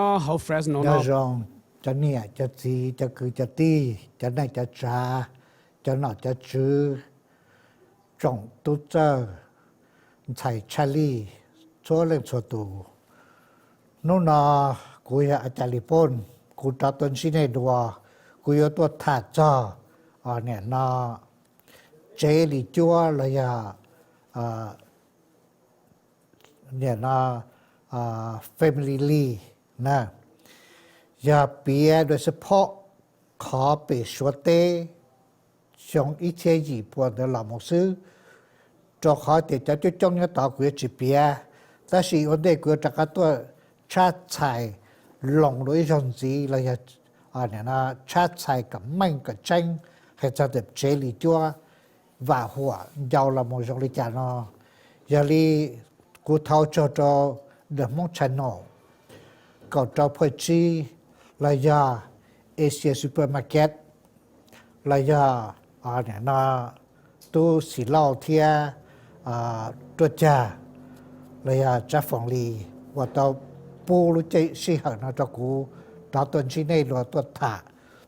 Nyob zoo cov niam cov txiv, cov kwv cov tij, cov neej cov tsav, cov nom cov tswv, tsoom tub txawj, ntxhais tshaj lij, txhua leej txhua tus. Hnub no kuv yog A Cas Lis Pooj, kuv rov tuaj ntsib nej dua. Kuv yuav tuaj tham txog, nim no, tsev li cuab los yog, nim no, family leave na, yog piav dua xwb phob qhov pem Suav teb xyoo ib txhiab yim pua ntawd los mus xwb, rau qhov tias cov coob coob nyob tod kuv yuav tsis piav. Tab sis ua ntej kuv yuav rov qab tuaj tshab txhais loo dua ib zaug ntxiv los yog tshab txhais kom meej kom tseeb hais txog ntawm tsev li cuab vam huam ncau los mus zoo li cas no. Yog li kuv thov tsaug rau The Hmong Channel kaum rau phuaj tsib, los yog Asia Supermarket, los yog, nim no, Tub Xim Lauj thiab Ruaj Cag, los yog Tsab Foom Lis uas tau pub lub caij sij hawm no rau kuv rov tuaj ntsib nej dua tuaj tham,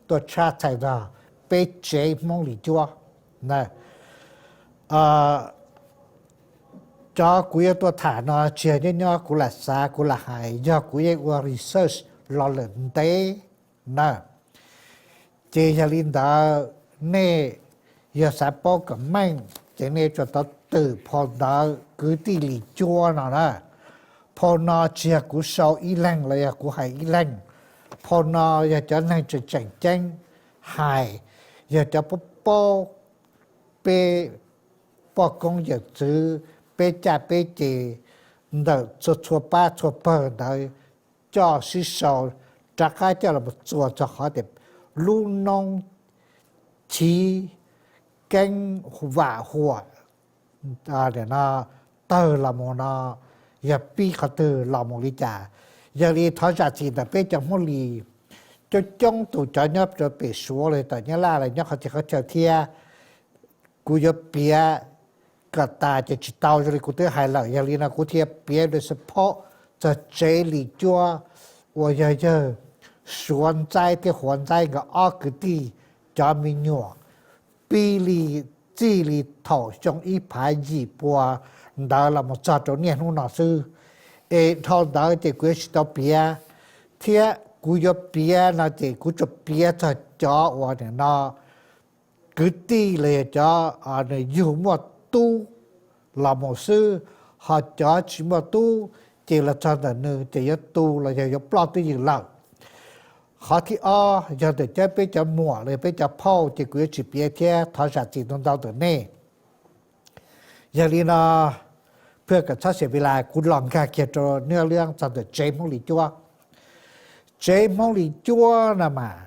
tuaj tshab txhais txog peb tsev Hmoob li cuab na. Cov kuv yuav tuaj tham no tsis yog nyob nyob kuv lam xav kuv lam hais, yog kuv yeej ua research los lawm ntev na. Ces yog li ntawd, nej yog xav paub kom meej ces nej tsuas tau twm phau ntawv kwv tij li cuab no na. Phau no tsis yog kuv sau ib leeg los yog kuv hais ib leeg. Phau no yog cov neeg tseem tseem ceeb hais, yog cov paub paub peb poj koob yawm txwv, peb caj peb ces ntawm txhua txhua pab txhua pawg ntawd coj sib sau rov qab coj los txuas txog qhov tias lub noob chiv keeb vam huam tawg los mus no yog pib qhov twg los mus li cas. Yog li thov zam txim ntawm peb cov Hmoob Lis coob coob tus cov nyob rau pem Suav los tawm Nyab Laj los nyob qhov txhia qhov chaw thiab. Kuv yuav piav kom tas ces tsis tau zoo li kuv twb hais lawm, yog li no kuv thiaj piav dua xwb phob txog tsev li cuab uas yog yawg Suav Ntxaib thiab Huav Ntxaib nkawd ob kwv tij cov me nyuam pib li txij li thaum xyoo ib phav yim pua ntawd los mus txog rau niaj hnub no xwb. Es dhau ntawd ces kuv yuav tsis tau piav, thiab kuv yuav piav no ces kuv tsuas piav txog cov uas nim no kwv tij los yog cov nws yug muaj tub los mus xwb, ho cov tsis muaj tub ces los txog ntawm nws ces yuav tu los yog yuav ploj twj ywm lawm. Qhov thib ob yog ntawm cov peb cov muam los yog peb cov phauj ces kuv yuav tsis piav thiab thov zam txim ntau ntau ntawm nej. Yog li no, phaj kom txhob xav vim li kuv los nkag kiag rau neb lub txog ntawm tsev Hmoob li cuab. Tsev Hmoob li cuab no mas,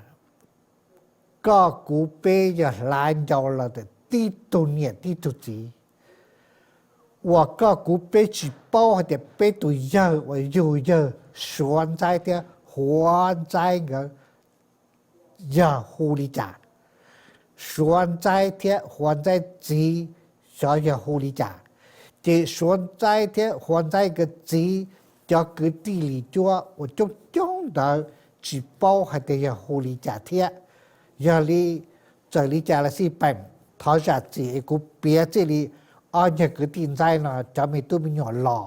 koj kuv peb yog hlav ncau los ntawm tib tug niam tib tug txiv, uas koj kuv peb tsis paub hais tias peb tus yawg uas yug yawg Suav Ntxaib thiab Huav Ntxaib nkawd yog hu li cas, Suav Ntxaib thiab Huav Ntxaib txiv xyov yog hu li cas. Ces Suav Ntxaib thiab Huav Ntxaib nkawd txiv cov kwv tij li cuab uas coob coob ntawd tsis paub hais tias yog hu li cas thiab. Yog li, txawm li cas los xij peem, thov zam txim es kuv piav txij li ob nyuag kwv tij Ntxaib no cov me tub me nyuam los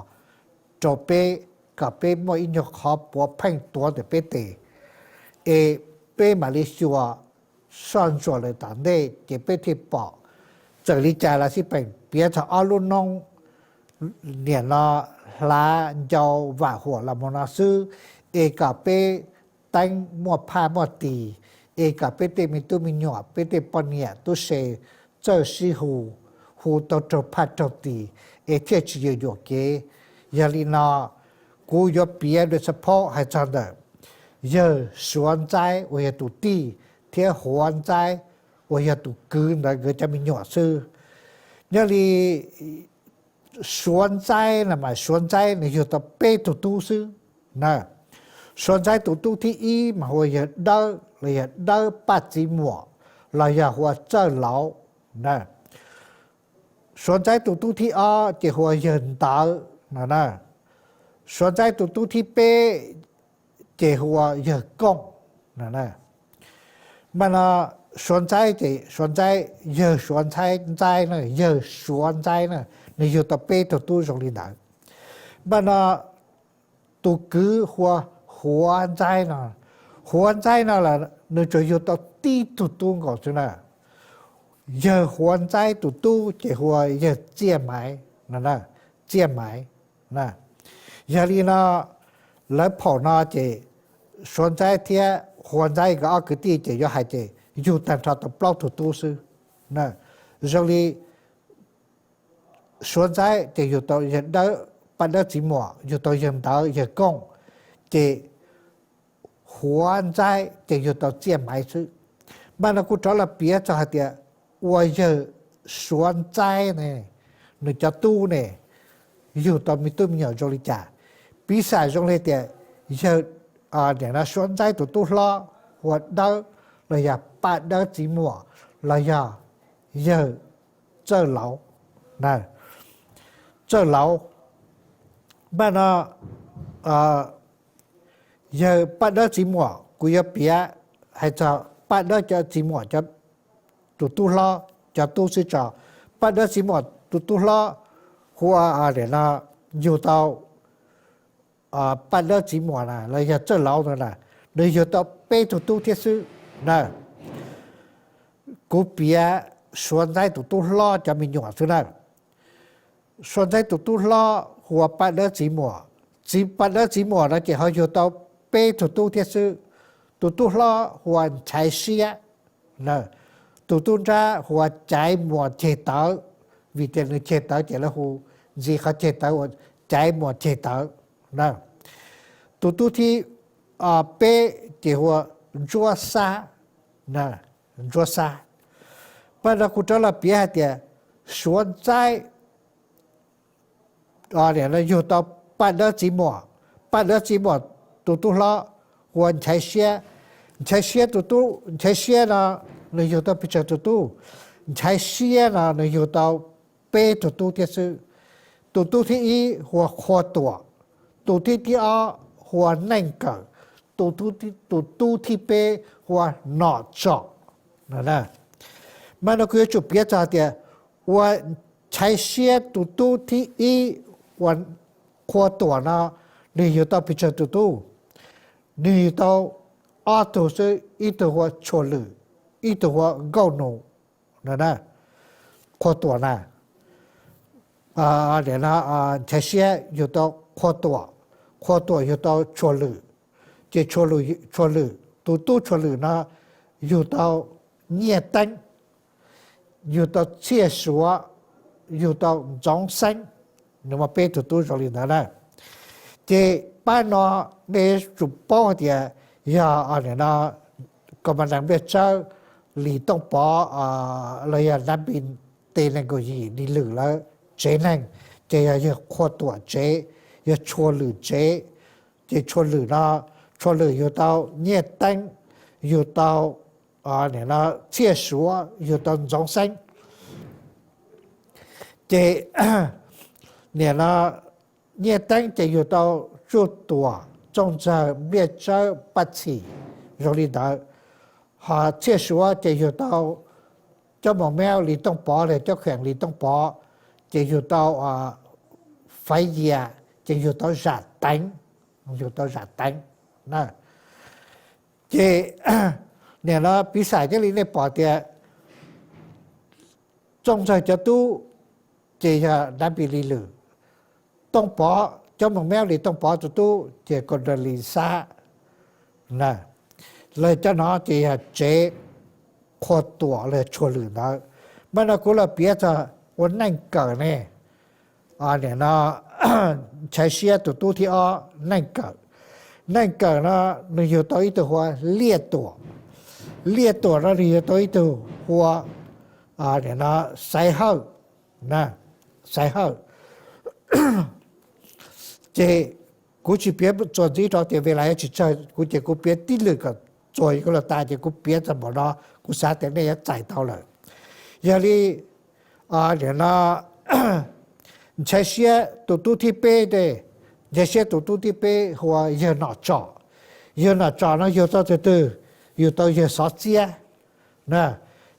rau peb, kom peb muaj ib nyuag qhov puav pheej tuav ntawm peb tes, es peb mam li xyuas soj ntsuam lawm tom ntej ces peb thiaj pom. Txawm li cas los xij peem, piav txog ob lub noob nim no hlav ncau vam huam los mus no xwb, es kom peb teeb muaj phaj muaj tis, es kom peb tej me tub me nyuam, peb tej poj niam tub se txawj sib hu, hu tau raug phaj raug tis, es thiaj tsis yuam yuam kev. Yog li no, kuv yuav piav dua xwb phob hais txog ntawm yawg Suav Ntxaib uas yog tus tij thiab Huav Ntxaib uas yog tus kwv ntawd nkawd cov me nyuam xwb. Nyob li Suav Ntxaib no mas Suav Ntxaib nws yug tau peb tug tub xwb na. Suav Ntxaib tus tub thib ib mas hu ua yawg Dawb los yog Dawb Paj Txiv Muam, los yog hu ua Txawj Lauv na. Suav Ntxaib tus tub thib ob ces hu ua yawg Ntawd no na. Suav Ntxaib tus tub thib peb ces hu ua yawg Kooj. Mas no Suav Ntxaib ces Suav Ntxaib, yawg Suav Ntxaib, Ntxaib na, yawg Suav Ntxaib na, nws yug tau peb tug tub zoo li ntawd. Mas no tus kwv hu ua Huav Ntxaib no, Huav Ntxaib no las nws tsuas yug tau tib tug tub nkaus xwb na. Yawg Huav Ntxaib tus tub ces hu ua yawg Txiaj Maiv no, Txiaj Maiv. Yog li no lawv phaum no ces Suav Ntxaib thiab Huav Ntxaib nkawd ob kwv tij ces yuav hais ces yug tag nrho tau plaub tug tub xwb. Zoo li Suav Ntxaib ces yug tau yawg Dawb, Paj Dawb txiv muam, yug tau yawg Ntawd, yawg Kooj, ces Huav Ntxaib ces yug tau Txiaj Maiv xwb. Mas no kuv rov los piav txog hais tias ua yawg Suav Ntxaib ne, nws cov tub ne yug tau me tub me nyuam zoo li cas. Piv xam zoo li tias yawg, nim no Suav Ntxaib tus tub hlob hu ua Dawb los yog Paj Dawb txiv muam los yog yawg Txawj Lauv. Txawj Lauv, mas no yawg Paj Dawb txiv muam, kuv yuav piav hais txog Paj Dawb cov txiv muam, tus tub hlob cov tub xwb tso. Paj Dawb txiv muam tus tub hlob hu ua, nim no yug tau Paj Dawb txiv muam na los yog Txawj Lauv ntawd na, nws yug tau peb tug tub thiab xwb na. Kuv piav Suav Ntxaib tus tub hlob cov me nyuam xwb na. Suav Ntxaib tus tub hlob hu ua Paj Dawb txiv muam, txiv, Paj Dawb txiv muam no ces ho yug tau peb tug tub thiab xwb. Tus tub hlob hu ua Nchaiv Siab, tus tub nrab hu ua Caiv Muas Ceg Tawv, vim tias nws ceg tawv ces lawv hu ntxiv qhov ceg tawv ua Caiv Muas Ceg Tawv. Tus tub thib peb ces hu ua Ntsuab Xab, Ntsuab Xab. Mas no kuv rov los piav hais tias Suav Ntxaib yug tau Paj Dawb txiv muam, Paj Dawb txiv muam tus tub hlob hu ua Nchaiv Siab. Nchaiv Siab tus tub, Nchaiv Siab no nws yug tau pes tsawg tus tub? Nchaiv Siab no nws yug tau peb tug tub thiab xwb. Tus tub thib ib hu ua Qhua Tuam, tus thib, thib ob hu ua Neej Kawm, tus tub thib peb hu ua Nom Tsom. Mas no kuv yuav tsum piav txog tias ua Nchaiv Siab tus tub thib ib ua Qhua Tuam no nws yug tau pes tsawg tus tub? Nws yug tau ob tug xwb, ib tug hu ua Tshuas Lwm, ib tug hu ua Nkauj Nus. Qhua Tuam na, Nchaiv Siab yug tau Qhua Tuam, Qhua Tuam yug tau Tshuas Lwm, ces Tshuas Lwm, tus tub Tshuas Lwm no yug tau Nyiaj Teeb, yug tau Txhiaj Suav, yug tau Ntxoov Xeeb, nws muaj peb tug tub zoo li ntawd na. Ces pab no nej yuav tsum paub hais tias yog nim no Kom Mas Nees Npliaj Tsawb, Lis Tooj Pov los yog Nav Npis Tes nees nkaum yim Lis Lwm lawv tsev neeg, ces yog yawg Qhua Tuam tsev, yog Tshuas Lwm tsev. Ces Tshuas Lwm no, Tshuas Lwm yug tau Nyiaj Teeb, yug tau nim no Txhiaj Suav, yug tau Ntxoov Xeeb. Ces nim no Nyiaj Teeb ces yug tau Tsuj Tuam, Txooj Ntxawg, Npliaj Tsawb, Paj Txhim zoo li ntawd. Ho Txhiaj Suav ces yug tau Cob Moos Meeb, Lis Tooj Pov los Cob Kheem, Lis Tooj Pov, ces yug tau Faiv Yias, ces yug tau Zam Teev, yug tau Zam Teev na. Ces nim no piv xam thiaj li nej pom tias Txooj Ntxawg cov tub ces yog Nav Npis Lis Lwm, Tooj Pov, Cob Moos Meeb, Lis Tooj Pov tus tub ces Kaus Daws Lis Xab na. Los cov no ces yog tsev Qhua Tuam los Tshuas Lwm ntawd. Mas no kuv los piav txog ua Neej Kawm ne, nim no Nchaiv Siab tus tub thib ob Neej Kawm. Neej Kawm no nws yug tau ib tug hu ua Liaj Tuam, Liaj Tuam no nws yug tau ib tug hu ua nim no Xaiv Hawj, Xaiv Hawj. Ces kuv tsis piav txuas ntxiv rau tias vim li cas tsis tsawg, kuv ces kuv piav tib lwm kom txuas yuav luag tas ces kuv piav txog npaum no kuv xav tias nej yuav txais tau lawm. Yog li nim no Nchaiv Siab tus tub thib peb, Nchaiv Siab tus tub thib peb hu ua yawg Nom Tsom. Yawg Nom Tsom no yug tau txog twg? Yug tau yawg Xov Txiab na.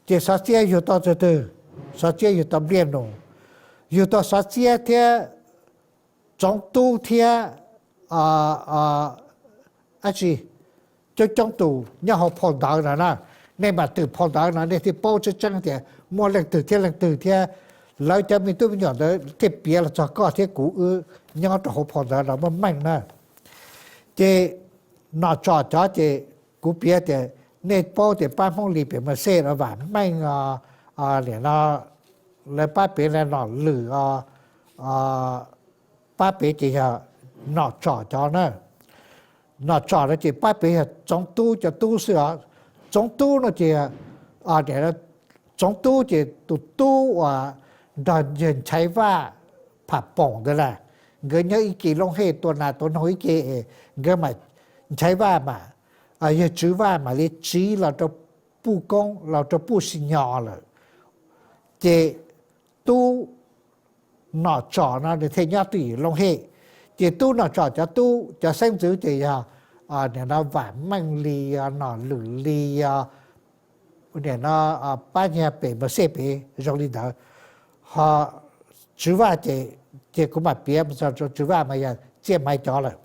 Ces Xov Txiab yug tau txog twg? Xov Txiab yug tau Npliaj Nus, yug tau Xov Txiab thiab Txoov Tub thiab dab tsi, coob coob tus nyob hauv phau ntawv no na. Nej mam twm phau ntawv no nej thiaj paub tseeb tseeb tias muaj leej twg thiab leej twg thiab. Lawv cov me tub me nyuam ntawd thiaj piav los txog koj thiab kuv wb nyob rau hauv phau ntawv no muaj meej na. Ces Nom Tsom cov ces kuv piav tias nej paub tias pab Hmoob Lis pem Mas Xej no Vam Meej, nim no lawv pab pem Nom Lwm, pab pem ces yog Nom Tsom cov na. Nom Tsom no ces pab pem yog Txoov Tub cov tub xwb os. Txoov Tub no ces, Txoov Tub ces tus tub uas nrog yawg Nchaiv Vaj Pham Poom ntawd na, nkawd nyob ib ke Looj Hej tua nas tua noog ib ke, nkawd mam, Nchaiv Vaj mas, yawg Tswv Vaj mam li tsiv los rau Puj Koob los rau Puj Sim Nyos lawm. Ces tub Nom Tsom no nws thiaj nyob twj ywm Looj Hej. Ces tub Nom Tsom cov tub cov xeeb ntxwv ces yog nim no Vam Meej Lis, Nom Lwm Lis, nim no pab nyag pem Mas Xej pem zoo li ntawd. Ho Tswv Vaj ces, ces kuv mam piav mus txog rau Tswv Vaj mas yog Txiaj Maiv cov lawm.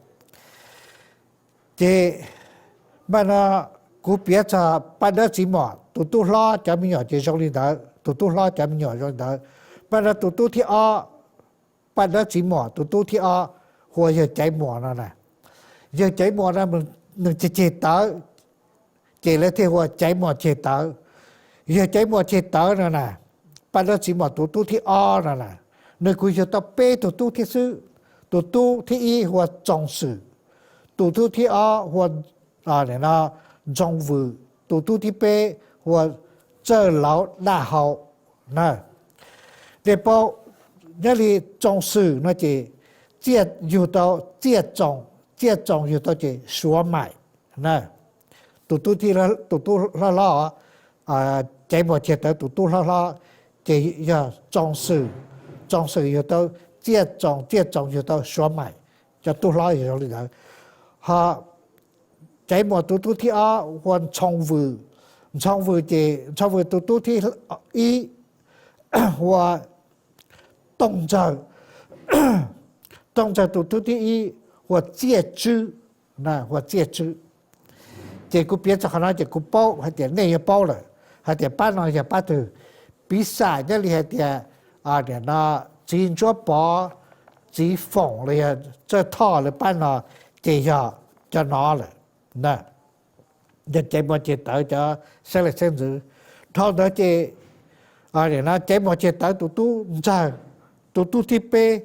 Ces mas no kuv piav txog Paj Dawb Txiv Mom tus tub hlob cov me nyuam ces zoo li ntawd, tus tub hlob cov me nyuam zoo li ntawd. Mas no tus tub thib ob, Paj Dawb Txiv Mom tus tub thib ob hu ua yawg Caiv Muas no na. Yawg Caiv Muas no nws ceg ceg tawv, ces lawv thiaj hu ua Caiv Muas ceg tawv. Yawg Caiv Muas ceg tawv no na, Paj Dawb Txiv Mom tus tub thib ob no na, nws kuj yug tau peb tug tub thiab xwb. Tus tub thib ib hu ua Txoos Xwm, tus tub thib ob hu ua, nim no, Ntxoov Vwm, tus tub thib peb hu ua Txawj Lauv Daj Hau na. Nej paub, nyob li Txoos Xwm no ces Txiaj yug tau Txiaj Txoos, Txiaj Txoos yug tau ces Suav Maim na. Tus tub thib, tus tub hlob hlob, Caiv Muas ceg tawv tus tub hlob hlob ces yog Txoos Xwm. Txoos Xwm yug tau Txiaj Txoos, Txiaj Txoos yug tau Suav Maim. Cov tub hlob yog zoo li ntawd. Ho Caiv Muas tus tub thib ob hu ua Ntxhoo Vwm. Ntxhoo Vwm ces Ntxhoo Vwm tus tub thib ib hu ua Tooj Ntsawg. Tooj Ntxawg tus tub thib ib hu ua Txiaj Tswb, hu ua Txiaj Tswb. Ces kuv piav txog qhov no ces kuv paub hais tias nej yuav paub lawm hais tias pab no yog pab twg. Piv xam nyob li hais tias, nim no, txiv Ntsuab Pov, txiv Foom los yog Txawj Thoj lawv pab no ces yog cov no lawm. Yog Caiv Muas ceg tawv cov xeeb leej xeeb ntxwv. Dhau ntawd ces, nim no, Caiv Muas ceg tawv tus tub Ntsawg, tus tub thib peb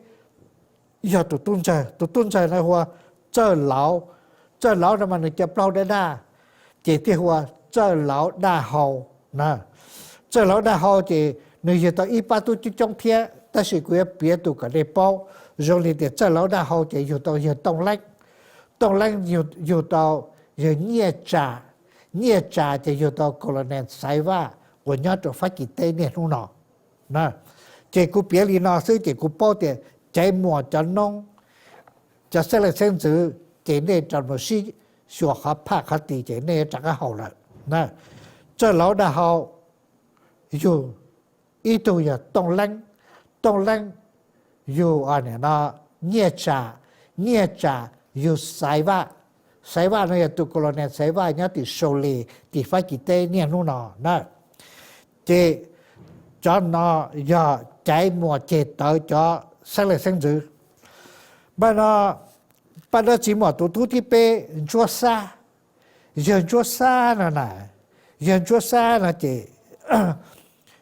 yog tus tub Ntsawg. Tus tub Ntsawg no hu ua Txawj Lauv. Txawj Lauv no mas nws cov plaub hau daj daj, ces thiaj hu ua Txawj Lauv Daj Hau na. Txawj Lauv Daj Hau ces nws yug tau ib pab tub coob coob thiab, tab sis kuv yuav piav tus kom nej paub. Zoo li tias Txawj Lauv Daj Hau ces yug tau yawg Tooj Leeb. Tooj Leeb yug tau yawg Nyiaj Tsam. Nyiaj Tsam ces yug tau Colonel Xaiv Vaj uas nyob rau Fab Kis teb niaj hnub no. Ces kuv piav li no xwb ces kuv paub tias Caiv Muas cov noob, cov xeeb leej xeeb ntxwv, ces nej rau mus sib xyuas qhov phaj qhov tis ces nej rov qab haum lawm. Txawj Lauv Daj Hau yug ib tug yog Tooj Leeb. Tooj Leeb yug, nim no, Nyiaj Tsam. Nyiaj Tsam yug Xaiv Vaj. Xaiv Vaj no yog tus Colonel Xaiv Vaj nyob tim Sau Lis tim Fab Kis teb niaj hnub no na. Ces cov no yog Caiv Muas ceg tawv cov xeeb leej xeeb ntxwv. Mas no, Paj Dawb Txiv Mom tus tub thib peb Ntsuab Xab. Yawg Ntsuab Xab no na, yawg Ntsuab Xab no ces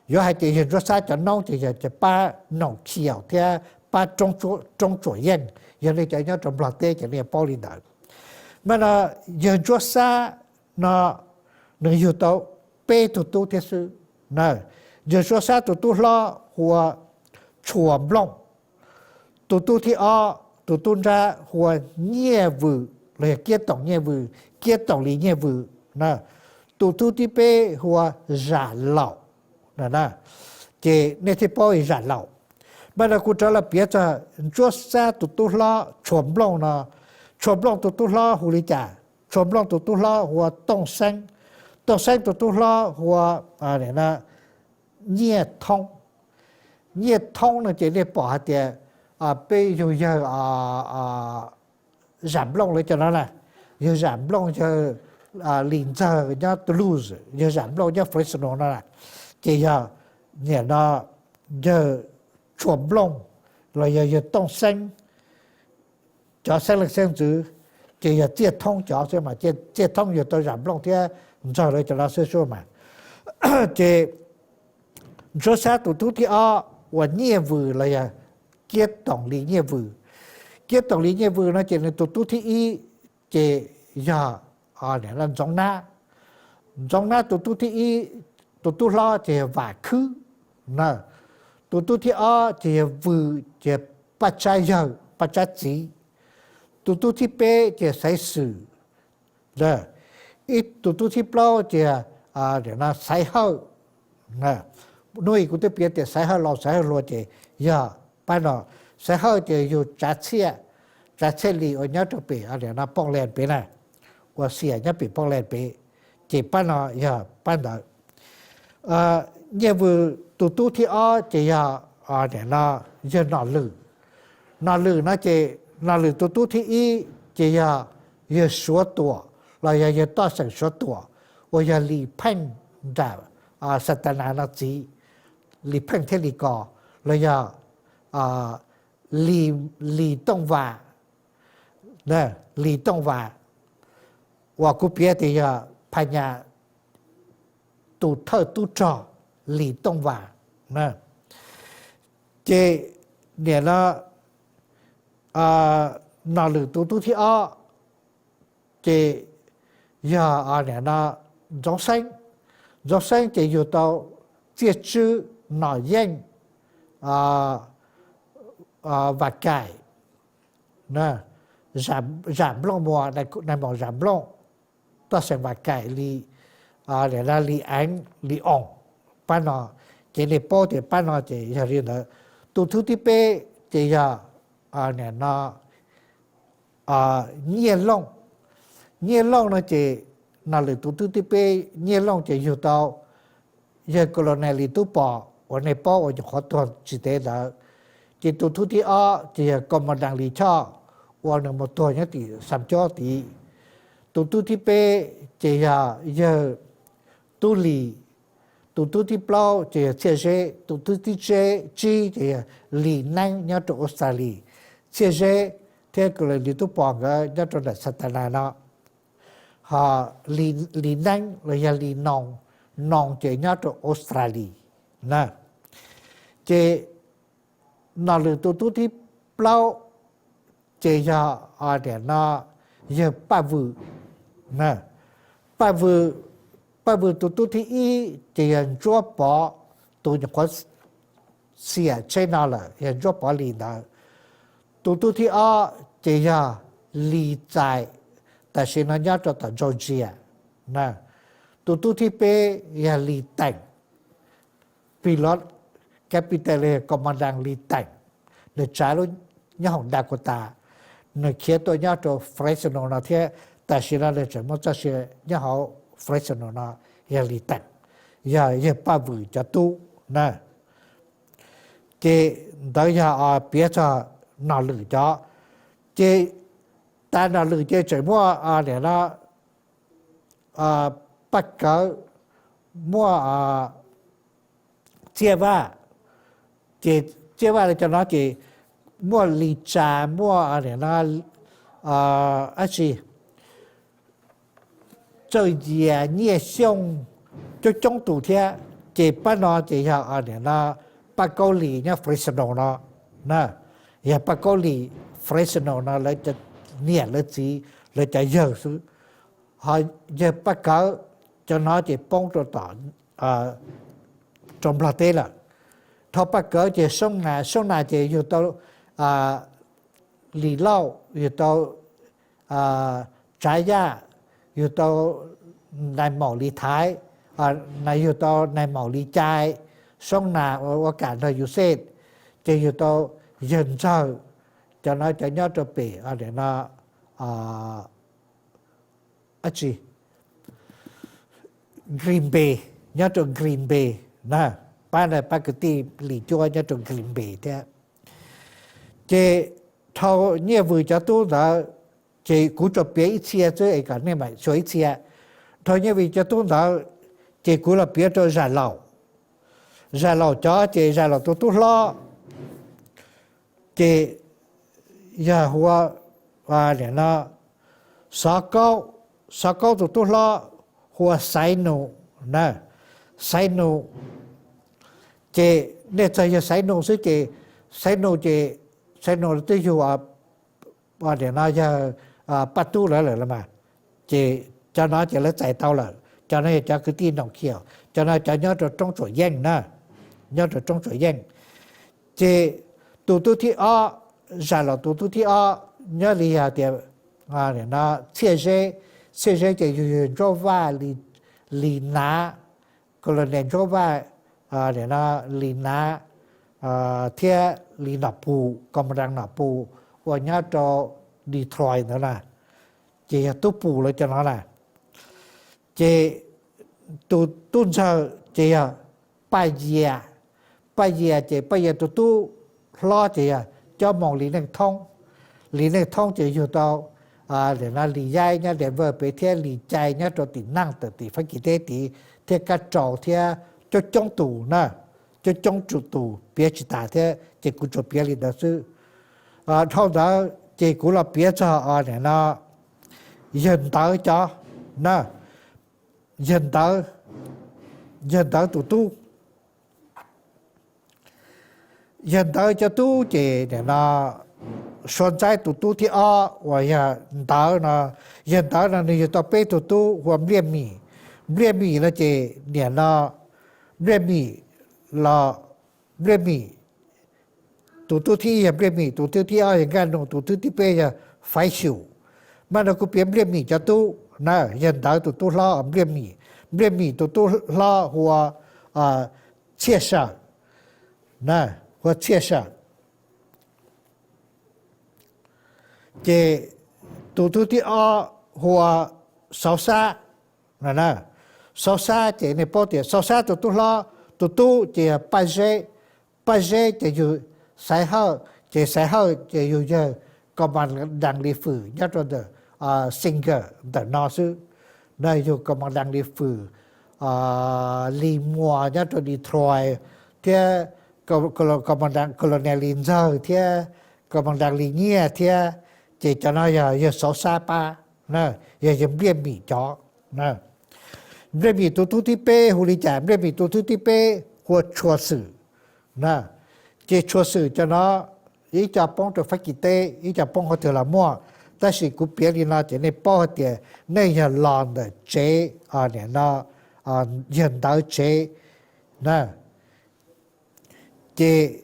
yuav hais tias yawg Ntsuab Xab cov noob ces yog cov pab Noom Khiaum thiab pab Roob Tsuam Yeej, yog nej cov nyob rau Nplog teb ces nej paub li ntawd. Mas no, yawg Ntsuab Xab no nws yug tau peb tug tub thiab xwb na. Yawg Ntsuab Xab tus tub hlob hu ua Tshuas Nplooj, tus tub thib ob, tus tub nrab hu ua Nyiaj Vwm los yog Kiab Toom Nyiaj Vwm, Kiab Toom Lis Nyiaj Vwm na. Tus tub thib peb hu ua Zam Laum, ces nej thiaj paub Zam Laum. Mas no kuv rov los piav txog Ntsuab Xab tus tub hlob Tshuas Nplooj no. Tshuas Nplooj tus tub hlob hu li cas? Tshua Nplooj tus tub hlob hu ua Tooj Xeeb. Tooj Xeeb tus tub hlob hu ua Nyiaj Thoob. Nyiaj Thoob no ces nej pom hais tias peb yug yawg Zam Nplooj lawv cov no na, yawg Zam Nplooj, yawg Lis Ntxawg nyob Toulouse, yawg Zam Nplooj nyob Fresno no na, ces yog nim no yawg Tshua Nplooj los yog yawg Tooj Xeeb cov xeeb leej xeeb ntxwv, ces yog Txiaj Thoob cov xwb mas, Txiaj Thoob yug tau Zam Nplooj thiab Ntxawg lawv cov no xwb xwb mas. Ces Ntsuab Xab tus tub thib ob uas Nyiaj Vws los yog Kiab Toom Lis Nyiaj Vws. Kiab Toom Lis Nyiaj Vws no ces nws tus tub thib ib ces yog Ntxoov Nab. Ntxoov Nab tus tub thib ib, tus tub hlob ces yog Vam Khwb na. Tus tub thib ob ces yog Vws, ces Paj Tsab yawg, Paj Tsab txiv. Tus tub thib peb ces Xaiv Xwm. Ib tus tub thib plaub ces Xaiv Hawj. Hnub i kuv twb piav tias Xaiv Hawj laus Xaiv Hawj hluas ces yog pab no. Xaiv Hawj ces yug Tsav Txhiaj, Tsav Txhiaj Lis uas nyob rau pem no Portland pem na, uas xiam nyob pem Portland pem, ces pab no yog pab ntawd. Nyiaj Vws tus tub thib ob ces yog nim no yawg Nom Lwm. Nom Lwm no ces Nom Lwm tus tub thib ib ces yog yawg Suav Tuam los yog yawg Toj Xeem Suav Tuam, uas yog Lis Pheej nram Xas Tas Nas no txiv, Lis Pheej thiab Lis Kos, los yog Lis Tooj Vas, Lis Tooj Vas, uas kuv piav tias yog Phas Nyas tus thawj tub rog Lis Tooj Vas. Ces nim no Nom Lwm tus tub thib ob ces yog nim no Ntxoov Xeeb. Ntxoov Xeeb ces yug tau Txiaj Tswb, Nom Yeej, Vam Kaim, Zam Nplooj Muas, Nais Maum Zam Nplooj, Toj Xeem Vam Kaim, Lis Eev, Lis Oos, pab no. Ces nej paub tias pab no ces yog li ntawd. Tus tub thib peb ces yog nim no Nyiaj Looj. Nyiaj Looj no ces Nom Lwm tus tub thib peb, Nyiaj Looj ces yug tau yawg Colonel Lis Tub Pom uas nej paub uas nyuam qhuav tuag tsis ntev ntawd. Ces tus tub thib ob ces yog Commandant Lis Choj uas nws mus tuag nyob tim Xam Cob tid. Tus tub thib peb ces yog yawg Tub Lis. Tus tub thib plaub ces yog Txhiaj Zeb. Tus tub thib tsib ces yog Lis Neeb nyob rau Australia. Txhiaj Zeb thiab Colonel Lis Tub Pom nkawd nyob rau nram Xas Tas Nas no. Ho Lis Neeb los yog Lis Noos, Noos ces nyob rau Australia na. Ces Nom Lwm tus tub thib plaub ces yog nim no yawg Paj Vwm. Paj Vwm, Paj Vwm tus tub thib ib ces yog Ntsuab Pov, tus nyuam qhuav xiam tsheb no lawm yog Ntsuab Pov Lis ntawd. Tus tub thib ob ces yog Lis Txais, tam sim no nyob rau tom Georgia. Tus tub thib peb yog Lis Teem, Pilot, Captain los yog Commandant Lis Teem, nws tsav lub nyob hauv Dakota, nws khiav tuaj nyob rau Fresno no thiab tam sim no nws tseem muaj txoj sia nyob hauv Fresno no, yog Lis Teem, yog yawg Paj Vwm cov tub na. Ces ntawd yog piav txog Nom Lwm cov. Ces tas Nom Lwm ces tseem muaj nim no Paj Kawv, muaj Txiaj Vaj. Ces Txiaj Vaj cov no ces muaj Lis Tsa, muaj nim no dab tsi, Tsawj Yias, Nyiaj Xyooj, coob coob tus thiab. Ces pab no ces yog nim no Paj Kaub Lis nyob Fresno no na, yog Paj Kaub Lis Fresno no lawv niam lawv txiv lawv cov yawg xwb. Ho yawg Paj Kawv cov no ces poob rau tom, rau Nplog teb lawm. Dhau Paj Kawv ces Soob Nas, Soob Nas ces yug tau Lis Lauj, yug tau Tsav Yaj, yug tau Nais Maum Lis Thaiv, yug tau Nais Maum Lis Cai. Soob Nas ua kam nrog Yus Xej, ces yug tau yawg Ntxawg, cov no cov nyob rau pem no, Lis dab tsi, Green Bay, nyob rau Green Bay na, pab na pab kwv tij Lis Cuab nyob rau Green Bay thiab. Ces dhau Nyiaj Vwm cov tub ntawd, ces kuv tsuas piav ib txhia xwb es kom nej mam xyuas ib txhia. Dhau Nyiaj Vwm cov tub ntawd, ces kuv los piav rau Zam Laus. Zam Laus cov ces Zam Laus tus tub hlob ces yog hu ua, nim no, Xov Kaub, Xov Kaub tus tub hlob hu ua Xaiv Nus na, Xaiv Nus. Ces nej txog yog Xaiv Nus xwb ces Xaiv Nus ces, Xaiv Nus twb yug, nim no yog Paj Tub lawv lawm los mas, ces cov no ces lawv txais tau lawm, cov no yog cov kwv tij Noom Khiaus, cov no cov nyob rau Roob Tsuam Yeej na, nyob rau Roob Tsuam Yeej. Ces tus tub thib ob, Zam Laus tus tub thib ob nyob li yog tias, nim no, Txhiaj Zeb, Txhiaj Zeb ces yug yog Ntsuab Vaj, Lis Nav, Colonel Ntsuab Vaj, nim no, Lis Nav thiab Lis Nom Pus, Commandant Nom Pus uas nyob rau Detroit ntawd na, ces yog Tub Pus lawv cov no na. Ces tus tub ntxawg ces yog Paj Yias, Paj Yias ces Paj Yias tus tub hlob ces yog Cob Moos Lis Neej Thoob. Lis Neej Thoob ces yug tau, nim no, Lis Yaib nyob Denver pem thiab Lis Cai nyob rau tim Naaj tawm tim Fab Kis teb tid thiab Kab Rau thiab coob coob tus na, coob coob tus piav tsis tas thiab ces kuv tsuas piav li ntawd xwb. Dhau ntawd ces kuv los piav txog, nim no, yawg Ntawd cov na, yawg Ntawd, yawg Ntawd tus tub, yawg Ntawd cov tub ces nim no Suav Ntxaib tus tub thib ob uas yog Ntawd no, yawg Ntawd no nws yug tau peb tug tub hu ua Npliaj Mim. Npliaj Mim no ces nim no Npliaj Mim los, Npliaj Mim, tus tub thib ib yog Npliaj Mim, tus tub thib ob yog Nkaj Nus, tus tub thib peb yog Faiv Xyum. Mas no kuv piav Npliaj Mim cov tub na, yawg Ntawd tus tub hlob Npliaj Mim, Npliaj Mim tus tub hlob hu ua Txhiaj Sawm, hu ua Txhiaj Sawm. Ces tus tub thib ob hu ua Xauv Xab. Xauv Xab ces nej paub tias Xauv Xab tus tub hlob, tus tub ces yog Paj Zeb, Paj Zeb ces yug Xaiv Hawj, ces Xaiv Hawj ces yug yawg Commandant Lis Fwm nyob rau ntawm Singer ntawm no xwb. Na yug Commandant Lis Fwm, Lis Muas nyob rau Detroit thiab, Commandant, Colonel Lis Ntxawg thiab, Commandant Lis Nyiaj thiab, ces cov no yog yawg Xauv Xab pab, yog yawg Npliaj Mim cov. Npliaj Mim tus tub thib peb hu li cas? Npliaj Mim tus tub thib peb hu ua Tshua Xwm. Ces Tshua Xwm cov no ib co poob rau Fab Kis teb, ib co poob qhov twg los muaj, tab sis kuv piav li no ces nej paub hais tias nej yog los ntawm tsev, nim no, yawg Ntawd tsev na, ces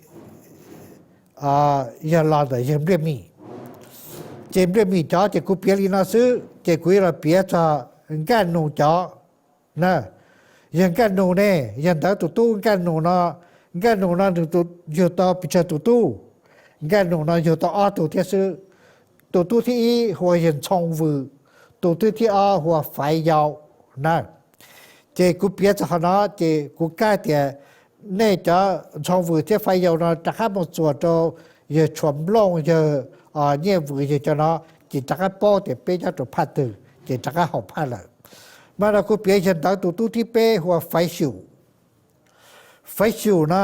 yog los ntawm yawg Npliaj Mim. Ces Npliaj Mim cov ces kuv piav li no xwb, ces kuv yuav los piav txog Nkaj Nus cov na. Yawg Nkaj Nus ne, yawg Ntawd tus tub Nkaj Nus no, Nkaj Nus no nws yug tau pes tsawg tus tub? Nkaj Nus no yug tau ob tug thiab xwb. Tus tub thib ib hu ua yawg Ntxhoo Vwm, tus tub thib ob hu ua Faiv Yau na. Ces kuv piav txog qhov no ces kuv kab tias nej cov Ntxhoo Vwm thiab Faiv Yau no rov qab mus txuas rau yawg Tshuas Nplooj, yawg Nyiaj Vwm, yawg cov no, ces rov qab paub tias peb nyob rau phaj twg ces rov qab haum phaj lawm. Mas no kuv piav yawg Ntawd tus tub thib peb hu ua Faiv Xyum. Faiv Xyum no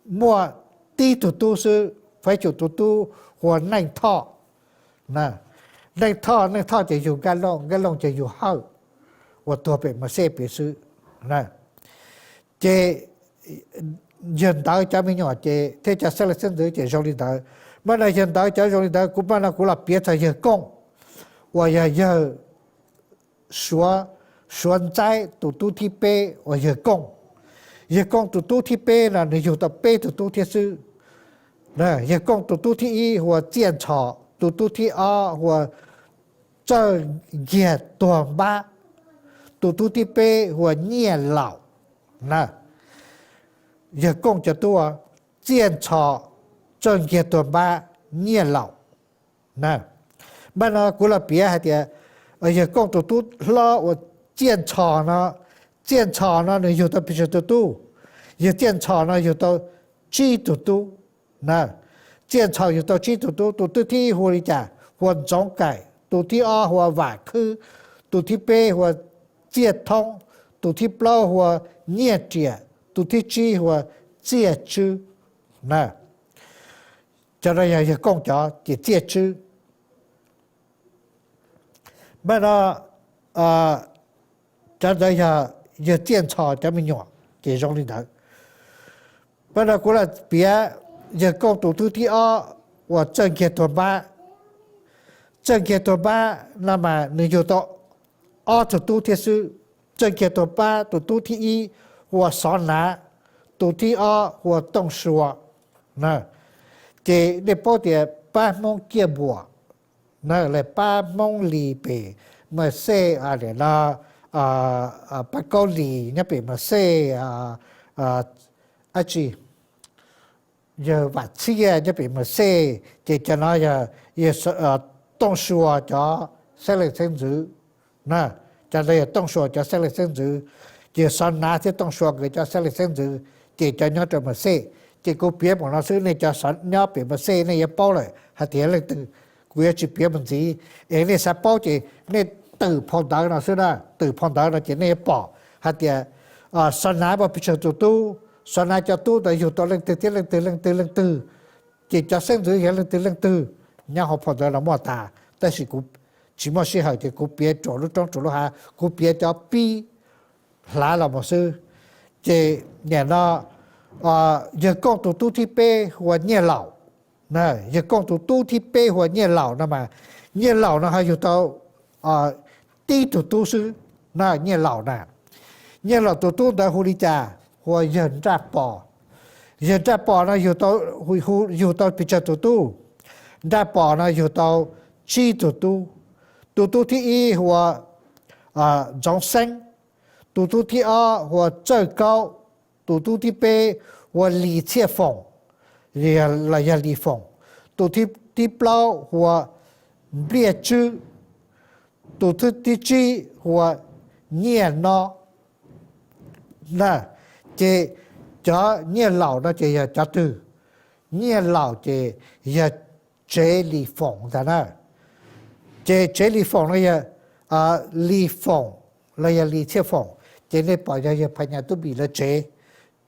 muaj tib tug tub xwb, Faiv Xyum tus tub hu ua Neej Thoj. Neej Thoj, Neej Thoj ces yug Nkaj Looj, Nkaj Looj ces yug Hawj, uas tuag pem Mas Xej pem xwb. Ces yawg Ntawd cov me nyuam ces thiab cov xeeb leej xeeb ntxwv ces zoo li ntawd. Mas no yawg Ntawd cov zoo li ntawd, kuv mas no kuv los piav txog yawg Kooj, uas yog yawg Suav, Suav Ntxaib tus tub thib peb uas yawg Kooj. Yawg Kooj tus tub thib peb no nws yug tau peb tug tub thiab xwb. Yawg Kooj tus tub thib ib hu ua Txiaj Ntxhos, tus tub thib ob hu ua Txawj Nkiag Tuag Npab, tus tub thib peb hu ua Nyiaj Laum na. Yawg Kooj cov tub, Txiaj Ntxhos, Txawj Nkiag Tuag Npab, Nyiaj Laum na. Mas no kuv los piav hais tias Yawg Kooj tus tub hlob uas Txiaj Ntxhos no, Txiaj Ntxhos no nws yug tau pes tsawg tus tub? Yawg Txiaj Ntxhos no yug tau tsib tug tub na. Txiaj Ntxhos yug tau tsib tug tub, tus thib ib hu li cas? Hu ua Ntxoov Kaim, tus thib ob hu ua Vam Khwb, tus thib peb hu ua Txiaj Thoob, tus thib plaub hu ua Nyiaj Riam, tus thib tsib hu ua Txiaj Tswb na. Cov no yog yawg Kooj cov ces Txiaj Tswb. Mas no cov ntawd yog yawg Txiaj Ntxhos cov me nyuam ces zoo li ntawd. Mas no kuv los piav yawg Kooj tus tub thib ob uas Txawj Nkiag Tuag Npab. Txawj Nkiag Tuag Npab no mas nws yug tau ob tug tub thiab xwb. Txawj Nkiag Tuag Npab tus tub thib ib hu ua Xov Nav, tus thib ob hu ua Tooj Sua. Ces nej paub tias pab Hmoob Ciaj Npuam na, lawv pab Hmoob Lis pem Mas Xej, no, pab Kaub Lis nyob pem Mas Xej, dab tsi, yawg Vam Txhiaj nyob pem Mas Xej, ces cov no yog Tooj Sua cov xeeb leej xeeb ntxwv na. Cov ntawd yog Tooj Sua cov xeeb leej xeeb ntxwv, ces Xov Nav thiab Tooj Sua nkawd cov xeeb leej xeeb ntxwv, ces cov nyob rau Mas Xej. Ces kuv piav mus no xwb, nej cov nyob pem Mas Xej nej yuav paub lawm hais tias leej twg. Kuv yuav tsis piav mus ntxiv, es nej xav paub ces nej twm phau ntawv no xwb na, twm phau ntawv no ces nej yuav pom hais tias Xov Nav muaj pes tsawg tus tub, Xov Nav cov tub ntawd yug tau leej twg thiab leej twg leej twg leej twg, ces cov xeeb ntxwv yog leej twg leej twg, nyob hauv phau ntawv no muaj tas, tab sis kuv tsis muaj sij hawm ces kuv piav ruam lub roob ruam lub hav, kuv piav cov pib hlav los mus xwb. Ces nim no yawg Kooj tus tub thib peb hu ua Nyiaj Laum. Yawg Kooj tus tub thib peb hu ua Nyiaj Laum no mas, Nyiaj Laum no ho yug tau tib tug tub xwb na, Nyiaj Laum na. Nyiaj Laum tus tub ntawd hu li cas? Hu ua yawg Nraj Pos. Yawg Nraj Pos no yug tau pes tsawg tus tub? Nraj Pos no yug tau tsib tug tub. Tus tub thib ib hu ua Ntxoov Xeeb, tus tub thib ob hu ua Txawj Kaub, tus tub thib peb hu ua Lis Txhiaj Foom los yog Lis Foom, tus thib plaub hu ua Npliaj Tswb, tus thib tsib hu ua Nyiaj Nob. Ces cov Nyiaj Laum no ces yog cov twg? Nyiaj Laum ces yog tsev Lis Foom ntag na. Ces tsev Lis Foom no yog Lis Foom los yog Lis Txhiaj Foom, ces nej pom yog yawg Phas Nyas Tub Npis lawv tsev.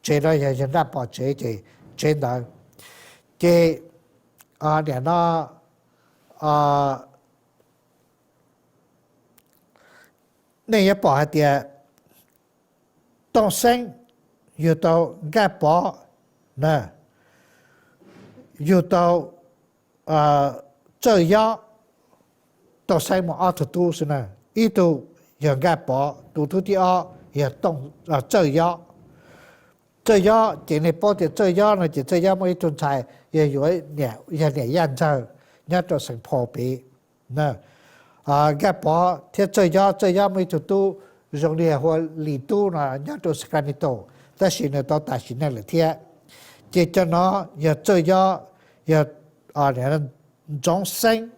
Tsev no yog yawg Nraj Pos tsev, ces tsev ntawd. Ces nim no nej yuav pom hais tias Tooj Xeeb yug tau Nkaj Pov na, yug tau Txawj Yob. Tooj Xeeb muaj ob tug tub xwb na, ib tug yog Nkaj Pov, tus tub thib ob yog Txawj Yob. Txawj Yob ces nej paub tias Txawj Yob no ces Txawj Yob muaj ib tug ntxhais yog yuav, yog niam Yaj Ntxawg nyob rau Xeem Phaus pem. Nkaj Pov thiab Txawj Yob, Txawj Yob muaj ib tug tub zoo li hu ua Lis Tub no nyob rau Sacramento, tab sis nws tau tas sim neej lawm thiab. Ces cov no yog Txawj Yob, yog Ntxoov Xeeb,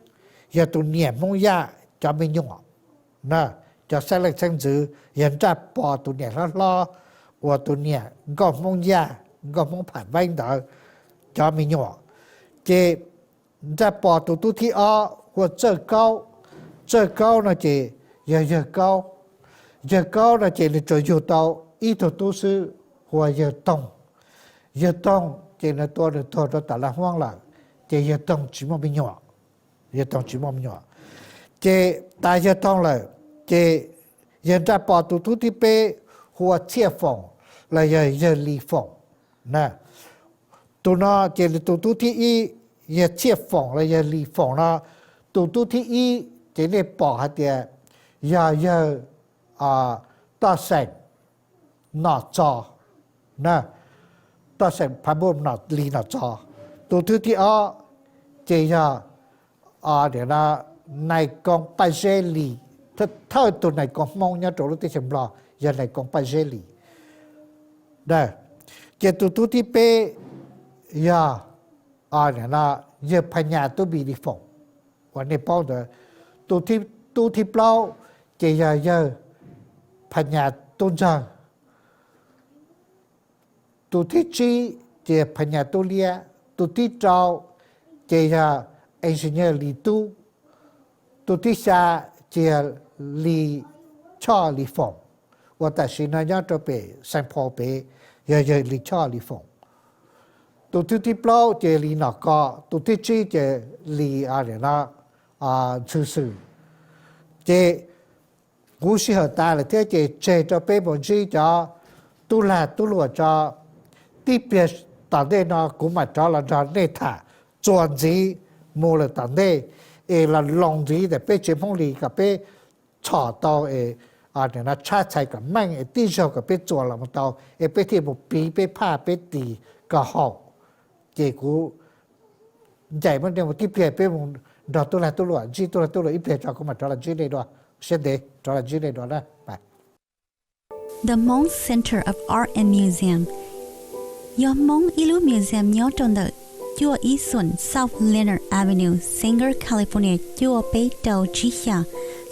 yog tus niam Hmoob Yaj cov me nyuam na, cov xeeb leej xeeb ntxwv, yog Nraj Pos tus niam hlob hlob, uas tus niam nkauj Hmoob Yaj, nkauj Hmoob Pham Veeb ntawd cov me nyuam. Ces Nraj Pos tus tub thib ob hu ua Txawj Kaub. Txawj Kaub no ces yog yawg Kaub. Yawg Kaub no ces nws tsuas yug tau ib tug tub xwb, hu ua yawg Toog. Yawg Toog ces nws tua nws tuag rau tom Laj Huab lawm, ces yawg Toog tsis muaj me nyuam. Yawg Toog tsis muaj me nyuam. Ces tas yawg Toog lawm, ces yawg Nraj Pos tus tub thib peb hu ua Txhiaj Foom los yog yawg Lis Foom na. Tus no ces nws tus tub thib ib, yawg Txhiaj Foom los yawg Lis Foom no, tus tub thib ib ces nej pom hais tias yog yawg Toj Xeem Nom Txos na, Toj Xeem Phas Npuj Lis Nom Txos. Tus tub thib ob ces yog nais koo Paj Zeb Lis, thawj tus nais koo Hmoob nyob rau lub teb chaws Nplog yog nais koo Paj Zeb Lis. Ces tus tub thib peb yog yawg Phas Nyas Tub Npis Lis Foom uas nej paub ntawd. Tus thib tub thib plaub ces yog yawg Phas Nyas Tub Ntsawg. Tus thib tsib ces Phas Nyas Tub Liab. Tus thib rau ces yog Engineer Lis Tub. Tus thib xya ces yog Lis Choj Lis Foom, uas tam sim no nyob rau pem Saint Paul pem, yog yawg Lis Choj Lis Foom. Tus thib plaub ces Lis Nom Ko, tus thib tsib ces Lis, a, Ntxhw Xwm. Ces kuv sij hawm tas lawm thiab ces tseg rau peb mus ntsib cov tub lag tub luam tso. Tib pliag tom ntej no kuv mam rov los nrog nej tham txuas ntxiv mus lawm tom ntej, es los loos ntxiv ntawm peb tsev Hmoob Lis kom peb txhom tau es tshab txhais kom meej es tib zaug kom peb txuas los mus tau, es peb thiaj mus piv peb phaj peb tis kom haum. Ces kuv ncaim muab nej mus tib pliag, peb mus nrog tub lag tub luam ntsib tub lag tub luam ib pliag tso, kuv mam rov los ntsib nej dua. Siab ntev rov los ntsib nej dua na. The Hmong Center of Art and Museum yog Hmoob ib lub museum nyob rau ntawm cuaj ib xoom South Leonard Avenue, Sanger, California cuaj peb rau tsib xya,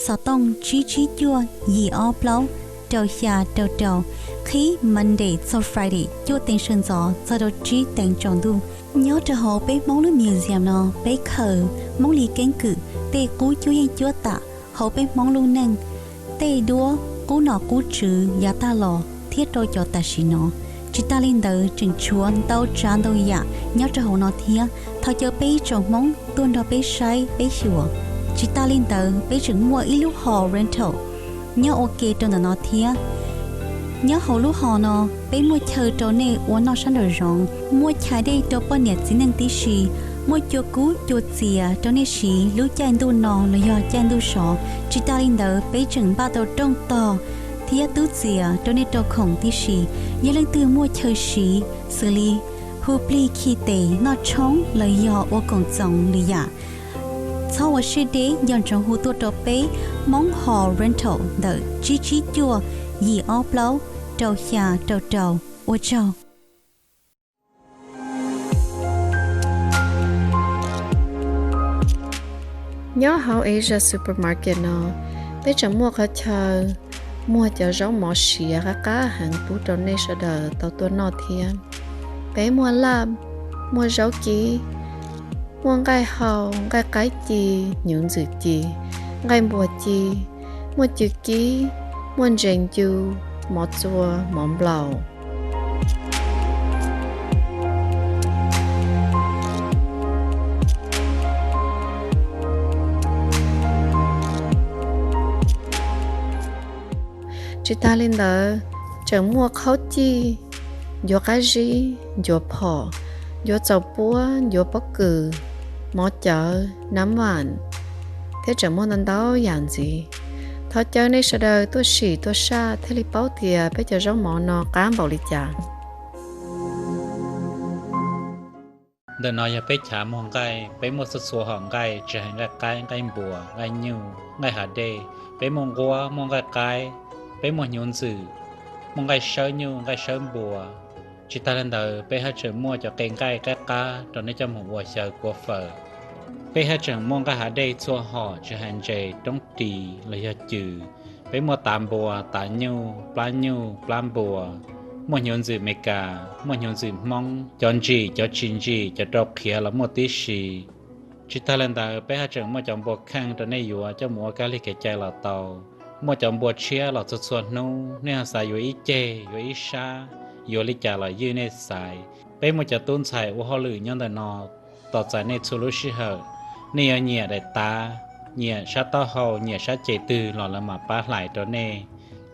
xov tooj tsib tsib cuaj yim ob plaub rau xya rau rau, qhib Monday txog Friday cuaj teev sawv ntxov txog rau tsib teev tsaus ntuj. Nyob rau hauv peb Hmoob lub museum no, peb khaws Hmoob Lis keeb kwm tej qub cuab yeej cuab tam hauv peb Hmoob lub neej, tej duab qub nom qub tswv yav tag los thiab rau cov tam sim no. Tsis tas li ntawd tseem tshuav ntau tsav ntau yam nyob rau hauv no thiab. Thov caw peb ib tsoom Hmoob tuaj nrog peb saib peb xyuas. Tsis tas li ntawd peb tseem muaj ib lub hall rental nyob ua ke rau ntawm no thiab. Nyob hauv lub hall no, peb muaj chaw rau nej ua noj sab nraum zoov, muaj chaw dej rau poj niam txiv neej tib si, muaj cua kub cua txias rau nej siv lub caij ntuj no los yog caij ntuj sov. Tsis tas li ntawd peb tseem npaj tau rooj tog thiab tub txias rau nej rau khoom tib si. Yog leej twg muaj chaw siv xws li hu plig khi tes noj tshoob los yog ua koom txoos lwm yam, txhob ua siab deb, nco ntsoov hu tuaj rau peb Hmoob Hall Rental ntawm tsib tsib cuaj yim ob plaub rau xya rau rau. Ua tsaug. Nyob hauv Asia Supermarket no, peb tseem muaj qhov chaw muag cov zaub mov siav qab qab heev pub rau nej sawv daws tau tuaj noj thiab. Peb muaj laj, muaj zaub kib, muaj nqaij hau, nqaij qaib ci, hnyuv ntxwm ci, nqaij npua ci, muaj cw kib, muaj ntses ncu, mov txua, mov nplaum. Tsis tas li ntawd, tseem muaj qhaub cij, ncuav qab zib, ncuav phom, ncuav txaus puab, ncuav pob kws, mov cawv, nam vam, thiab tseem muaj ntau ntau yam ntxiv. Thov caw nej sawv daws tuaj sim tuaj saj thiaj li paub tias peb cov zaub mov no qab npaum li cas. Ntawm no yog peb chav muag nqaij, peb muaj txhua txhua hom nqaij, tsis hais nqaij qaib, nqaij npua, nqaij nyuj, nqaij hav dej, peb muaj nquab, muaj nqaij qaib, peb muaj hnyuv ntxwm, muaj nqaij sawb nyuj, nqaij sawb npua. Tsis tas li ntawd, peb haj tseem muaj cov qe nqaij qab qab rau nej coj mus ua xyaw kua fawm. Peb haj tseem muaj nqaij hav dej txhua hom, tsis hais ntses, roob ris los yog cws. Peb muaj tav npua, tav nyuj, plab nyuj, plab npua, muaj hnyuv ntxwm Meskas, muaj hnyuv ntxwm Hmoob, cov ntsim, cov tsis ntsim, cov rau qhiav los muaj tib si. Tsis tas li ntawd, peb haj tseem muaj cov npua kheej rau nej yuav coj mus ua kab lig kev cai los tau. Muaj cov npua tshiab los txhua txhua hnub, nej ho xav yuav ib ceg, yuav ib sab, yuav li cas los ywj nej xaiv. Peb muaj cov tub ntxhais ua hauj lwm nyob ntawm no tos txais nej txhua lub sij hawm. Nej yuav nyiam daim tav, nyiam sab taub hau, nyiam sab ceg twg los lawv mam pab hlais rau nej.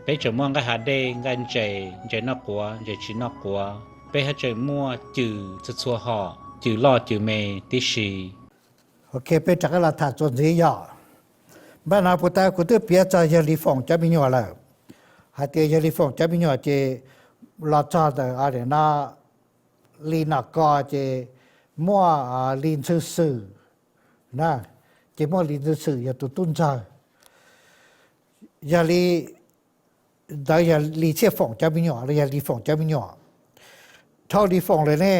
Peb tseem muaj nqaij hav dej, nqaij ntses, ntses noj quav, ntses tsis noj quav. Peb haj tseem muaj cws txhua txhua hom, cws loj cws me tib si. Ok, peb rov qab los tham txuas ntxiv yom. Npaj no puas tau, kuv twb piav txog yawg Lis Foom cov me nyuam lawm, hais tias yawg Lis Foom cov me nyuam ces los txog ntawm no, Lis Nom Ko ces muaj Lis Ntxhw Xwm na, ces muaj Lis Ntxhw Xwm yog tus tub ntxawg. Yog li ntawd yog Lis Txhiaj Foom cov me nyuam los yog Lis Foom cov me nyuam. Dhau Lis Foom lawm ne,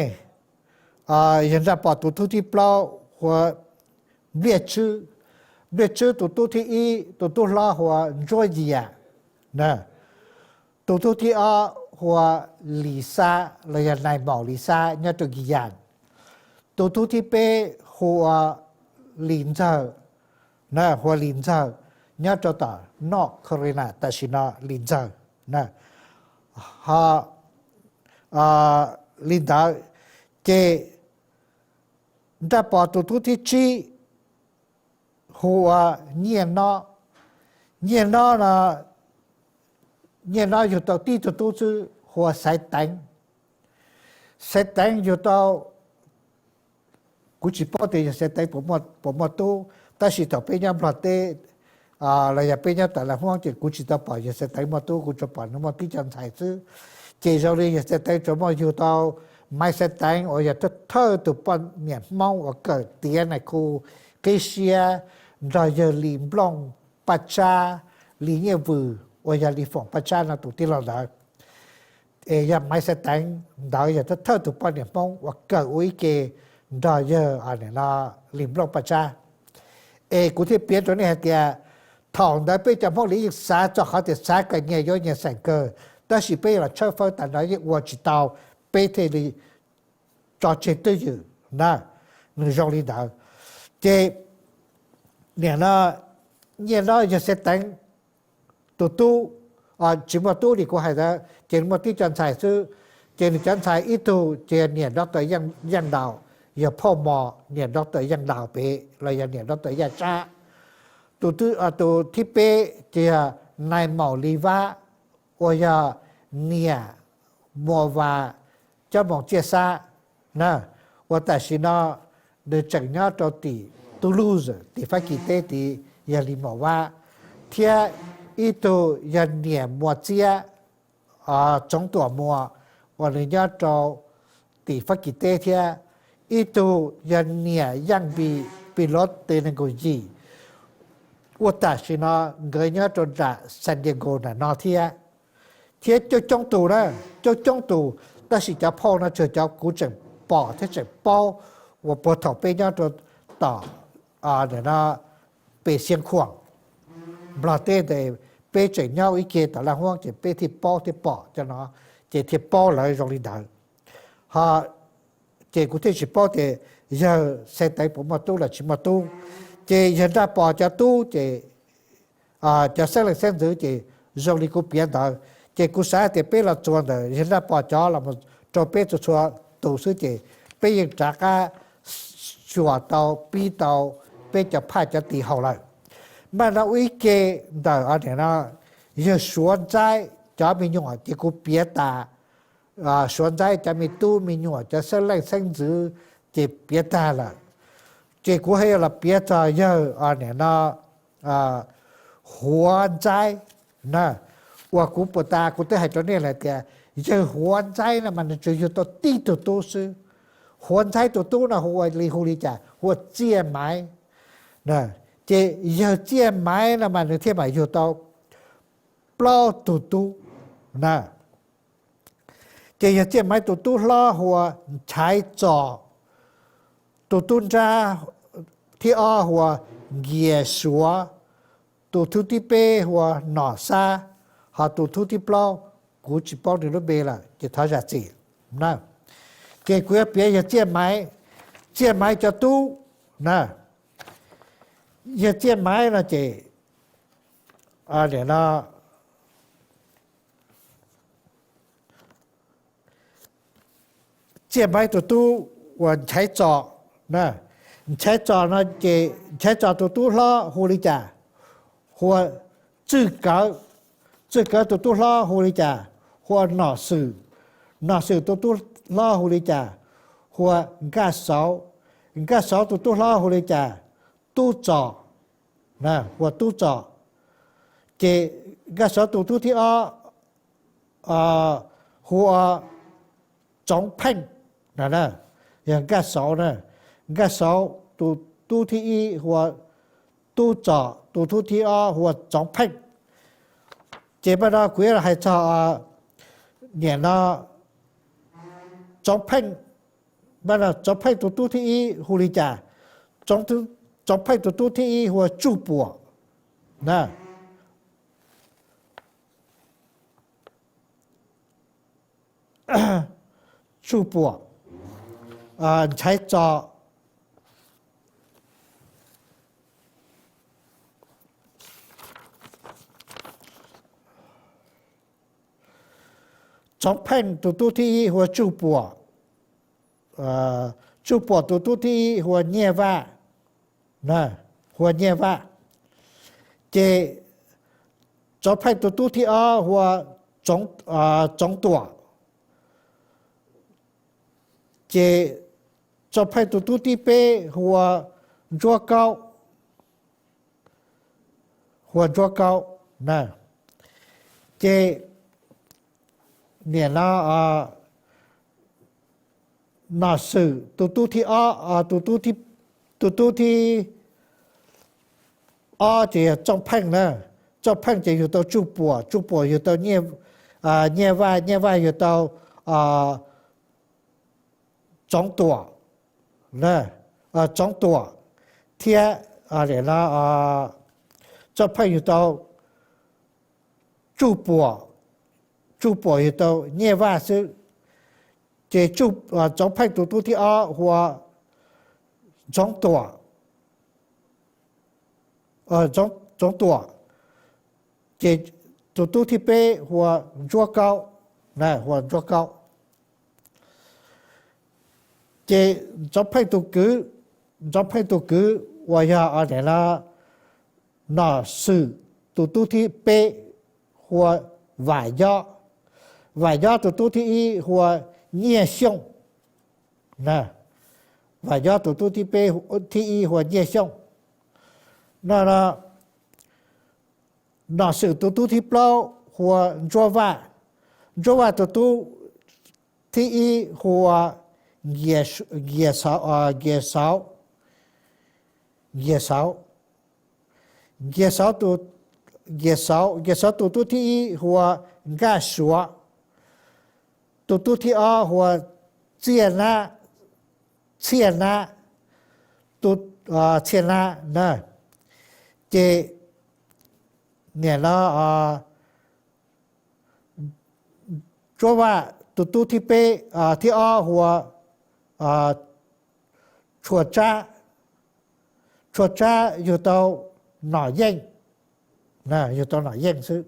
yog Nraj Pom tus tub thib plaub hu ua Npliaj Tswb, Npliaj Tswb tus tub thib ib, tus tub hlob hu ua Ntsuab Yias, tus tub thib ob hu ua Lis Xab los yog Nais Maum Lis Xab nyob rau Kis Yas, tus tub thib peb hu ua Lis Ntxawg, hu ua Lis Ntxawg nyob rau tom North Carolina tam sim no, Lis Ntxawg. Ho li ntawd ces Nraj Pov tus tub thib tsib hu ua Nyiaj Nob. Nyiaj Nob no, Nyiaj Nob yug tau tib tug tub xwb hu ua Xaiv Teev. Xaiv Teev yug tau, kuv tsis paub tias yog Xaiv Teev puas muaj tub, tab sis thaum peb nyob Nplog teb los yog peb nyob Tawm Laj Hmoob ces kuv tsis tau pom yog Xaiv Teev muaj tub, kuv tsuas pom nws muaj tib co ntxhais xwb. Ces zoo li yog Xaiv Teev tsuas muaj yug tau Maiv Xaiv Teev uas yog thawj tus poj niam Hmoob uas kawm tiav Nais Khu qib siab nrog yawg Lis Nplooj Paj Tsab, Lis Nyiaj Vws uas yog Lis Foom Paj Tsab no tus tij laug ntawd. Es yog Maiv Xaiv Teev ntawd yog thawj tus poj niam Hmoob uas kawm ua ib ke nrog yawg Lis Nplooj Paj Tsab. Es kuv thiaj piav rau nej hais tias thaum ntawd peb cov Hmoob Liv yeej xav txog qhov tias xav kawm nyias yuav nyias xeem kawg, tab sis peb los tshawb fawb tas nrho yeej ua tsis tau, peb thiaj li tso tseg twj ywm na. Nws zoo li ntawd. Ces niam no, Nyiaj Nob yog Xaiv Teev tus tub, tsis muaj tub li kuv hais ntawd, ces nws muaj tib co ntxhais xwb. Ces nws cov ntxhais ib tug ces yog niam Doctor Yeej Laus, yog phauj Mos niam Doctor Yeej Laus pem los yog niam Doctor Yaj Tsab. Tus thib peb ces yog Nais Maum Lis Vab, uas yog niam Muas Vas Cob Moos Txiaj Xab na, uas tam sim no nws tseem nyob rau tim Toulouse tim Fab Kis teb tid, yog Lis Maum Vab, thiab ib tug yog niam Muas Txiab Txoov Tuam Muas, uas nws nyob rau tim Fab Kis teb thiab, ib tug yog niam Yaj Npis Pis Lov Tes Nees Nkaum Yim, uas tam sim no nkawd nyob rau nram San Diego nram no thiab, thiab coob coob tus na, coob coob tus, tab sis cov phauj no tsuas cov kuv tseem pom thiab tseem paub uas puag thaum peb nyob rau tom no pem Xiav Khuam, Nplog teb ntawd, peb tseem nyob ib ke tom Laj Huab ces peb thiaj paub thiaj pom cov no, ces thiaj paub lawv zoo li ntawd. Ho ces kuv thiaj tsis paub tias yawg Xaiv Teev puas muaj tub los tsis muaj tub. Ces yawg Nraj Pov cov tub ces cov xeeb leej xeeb ntxwv ces zoo li kuv piav ntawd. Ces kuv xav tias peb los txuas ntawm yawg Nraj Pov cov los rau peb txhua txhua tus xwb ces peb yeej rov qab xyuas tau pib tau peb cov phaj cov tis haum lawm. Mas no ua ib ke ntawm no, yawg Suav Ntxaib cov me nyuam ces kuv piav tas, Suav Ntxaib cov me tub me nyuam cov xeeb leej xeeb ntxwv ces piav tag lawm. Ces kuv haj yog los piav txog yawg no, Huav Ntxaib na, uas kuv puas tas kuv twb hais rau nej lawm tias yawg Huav Ntxaib no mas nws tsuas yug tau tib tug tub xwb. Huav Ntxaib tus tub no hu ua li hu li cas? Hu ua Txiaj Maiv. Ces yawg Txiaj Maiv no mas nws thiaj mam yug tau plaub tug tub na. Ces yawg Txiaj Maiv tus tub hlob hu ua Nchaiv Txos, tus tub nrab thib ob hu ua Nkias Suav, tus tub thib peb hu ua Nom Xab, ho tus tub thib plaub kuv tsis paub nws lub npe lawm ces thov zam txim na. Ces kuv yuav piav yawg Txiaj Maiv, Txiaj Maiv cov tub na. Yawg Txiaj Maiv no ces, no, Txiaj Maiv tus tub uas Nchaiv Txos, Nchaiv Txos no ces Nchaiv Txos tus tub hlob hu li cas? Hu ua Txwj Kawv. Txwj Kawv tus tub hlob hu li cas? Hu ua Nom Xwm. Nom Xwm tus tub hlob hu li cas? Hu ua Nkaj Xauv. Nkaj Xauv tus tub hlob hu li cas? Tub Txos, hu ua Tub Txos. Ces Nkaj Xauv tus tub thib ob hu ua Txoov Pheej, yog Nkaj Xauv na. Nkaj Xauv tus tub thib ib hu ua Tub Txos, tus tub thib ob hu ua Txoov Pheej. Ces mas no kuv yuav los hais txog niam no, Txoov Pheej, mas no Txoov Pheej tus tub thib ib hu li cas? Txoov, Tsoov Pheej tus tub thib ib hu ua Tsuj Puam na. Tsuj Puam, Nchaiv Txos. Tsoov Pheej tus tub thib ib hu ua Tsuj Puam. Tsuj Puam tus tub thib ib hu ua Nyiaj Vaj, hu ua Nyiaj Vaj. Ces Tsoov Pheej tus tub thib ob hu ua Tsoov Tuam. Ces Tsoov Pheej tus tub thib peb hu ua Ntsuab Kaub, hu ua Ntsuab Kaub na. Ces nim no Nom Xwm tus tub thib ob, tus tub thib ob ces yog Tsooj Pheej na. Tsooj Pheej ces yug tau Tsuj Puam, Tsuj Puam yug tau Nyiaj Vaj, Nyiaj Vaj yug tau Tsoov Tuam, Tsoov Tuam thiab Tsooj Pheej yug tau Tsuj Puam, Tsuj Puam yug tau Nyiaj Vaj xwb. Ces Tsoov Pheej tus tub thib ob hu ua Ntsoov Tuam, Ntsoov Tuam. Ces tus tub thib peb hu ua Ntsuab Kaub, hu ua Ntsuab Kaub. Ces Ntsoov Pheej tus kwv, Ntsoov Pheej tus kwv uas yog nim no Nom Xwm tus tub thib peb hu ua Vam Yob. Vam Yob tus tub thib ib hu ua Nyiaj Xyooj. Vam Yob tus tub thib peb, thib ib hu ua Nyiaj Xyooj no. Nom Xwm tus tub thib plaub hu ua Ntsuab Vaj. Ntsuab Vaj tus tub thib ib hu ua Nkias Xauv, Nkias Xauv, Nkias Xauv, Nkias Xauv tus tub thib ib hu ua Nkaj Suav, tus tub thib ob hu ua Txiaj Nab, Txiaj Nab, Txiaj Nab na. Ces nim no Ntsuab Vaj tus tub thib peb, thib ob hu ua Tshua Tsab. Tshua Tsab yug tau Nom Yeej, yug tau Nom Yeej xwb.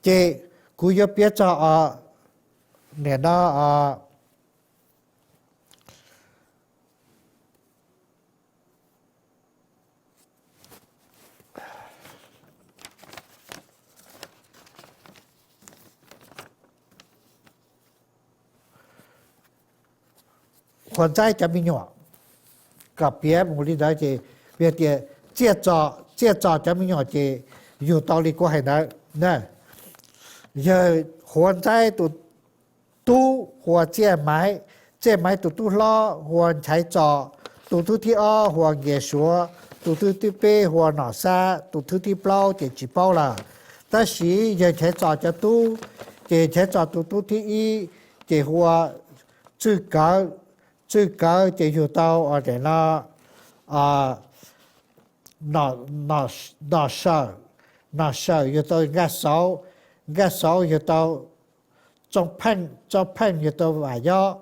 Ces kuv yuav piav txog nim no Huas Ntxaib cov me nyuam, kom piav mus li ntawd ces piav tias Txiaj Txos, Txiaj Txos cov me nyuam ces yug tau li kuv hais ntawd na. Yawg Huas Ntxaib tus tub hu ua Txiaj Maiv, Txiaj Maiv tus tub hlob hu ua Nchaiv Txos, tus tub thib ob hu ua Nkias Suav, tus tub thib peb hu ua Nom Xab, tus tub thib plaub ces tsis paub lawm. Tab sis yawg Nchaiv Txos cov tub, ces Nchaiv Txos tus tub thib ib ces hu ua Txwj Kawv, Txwj Kawv ces yug tau nim no Nom Sawm, Nom Sawm yug tau Nkaj Xauv, Nkaj Xauv yug tau Txooj Pheej, Txooj Pheej yug tau Vam Yob,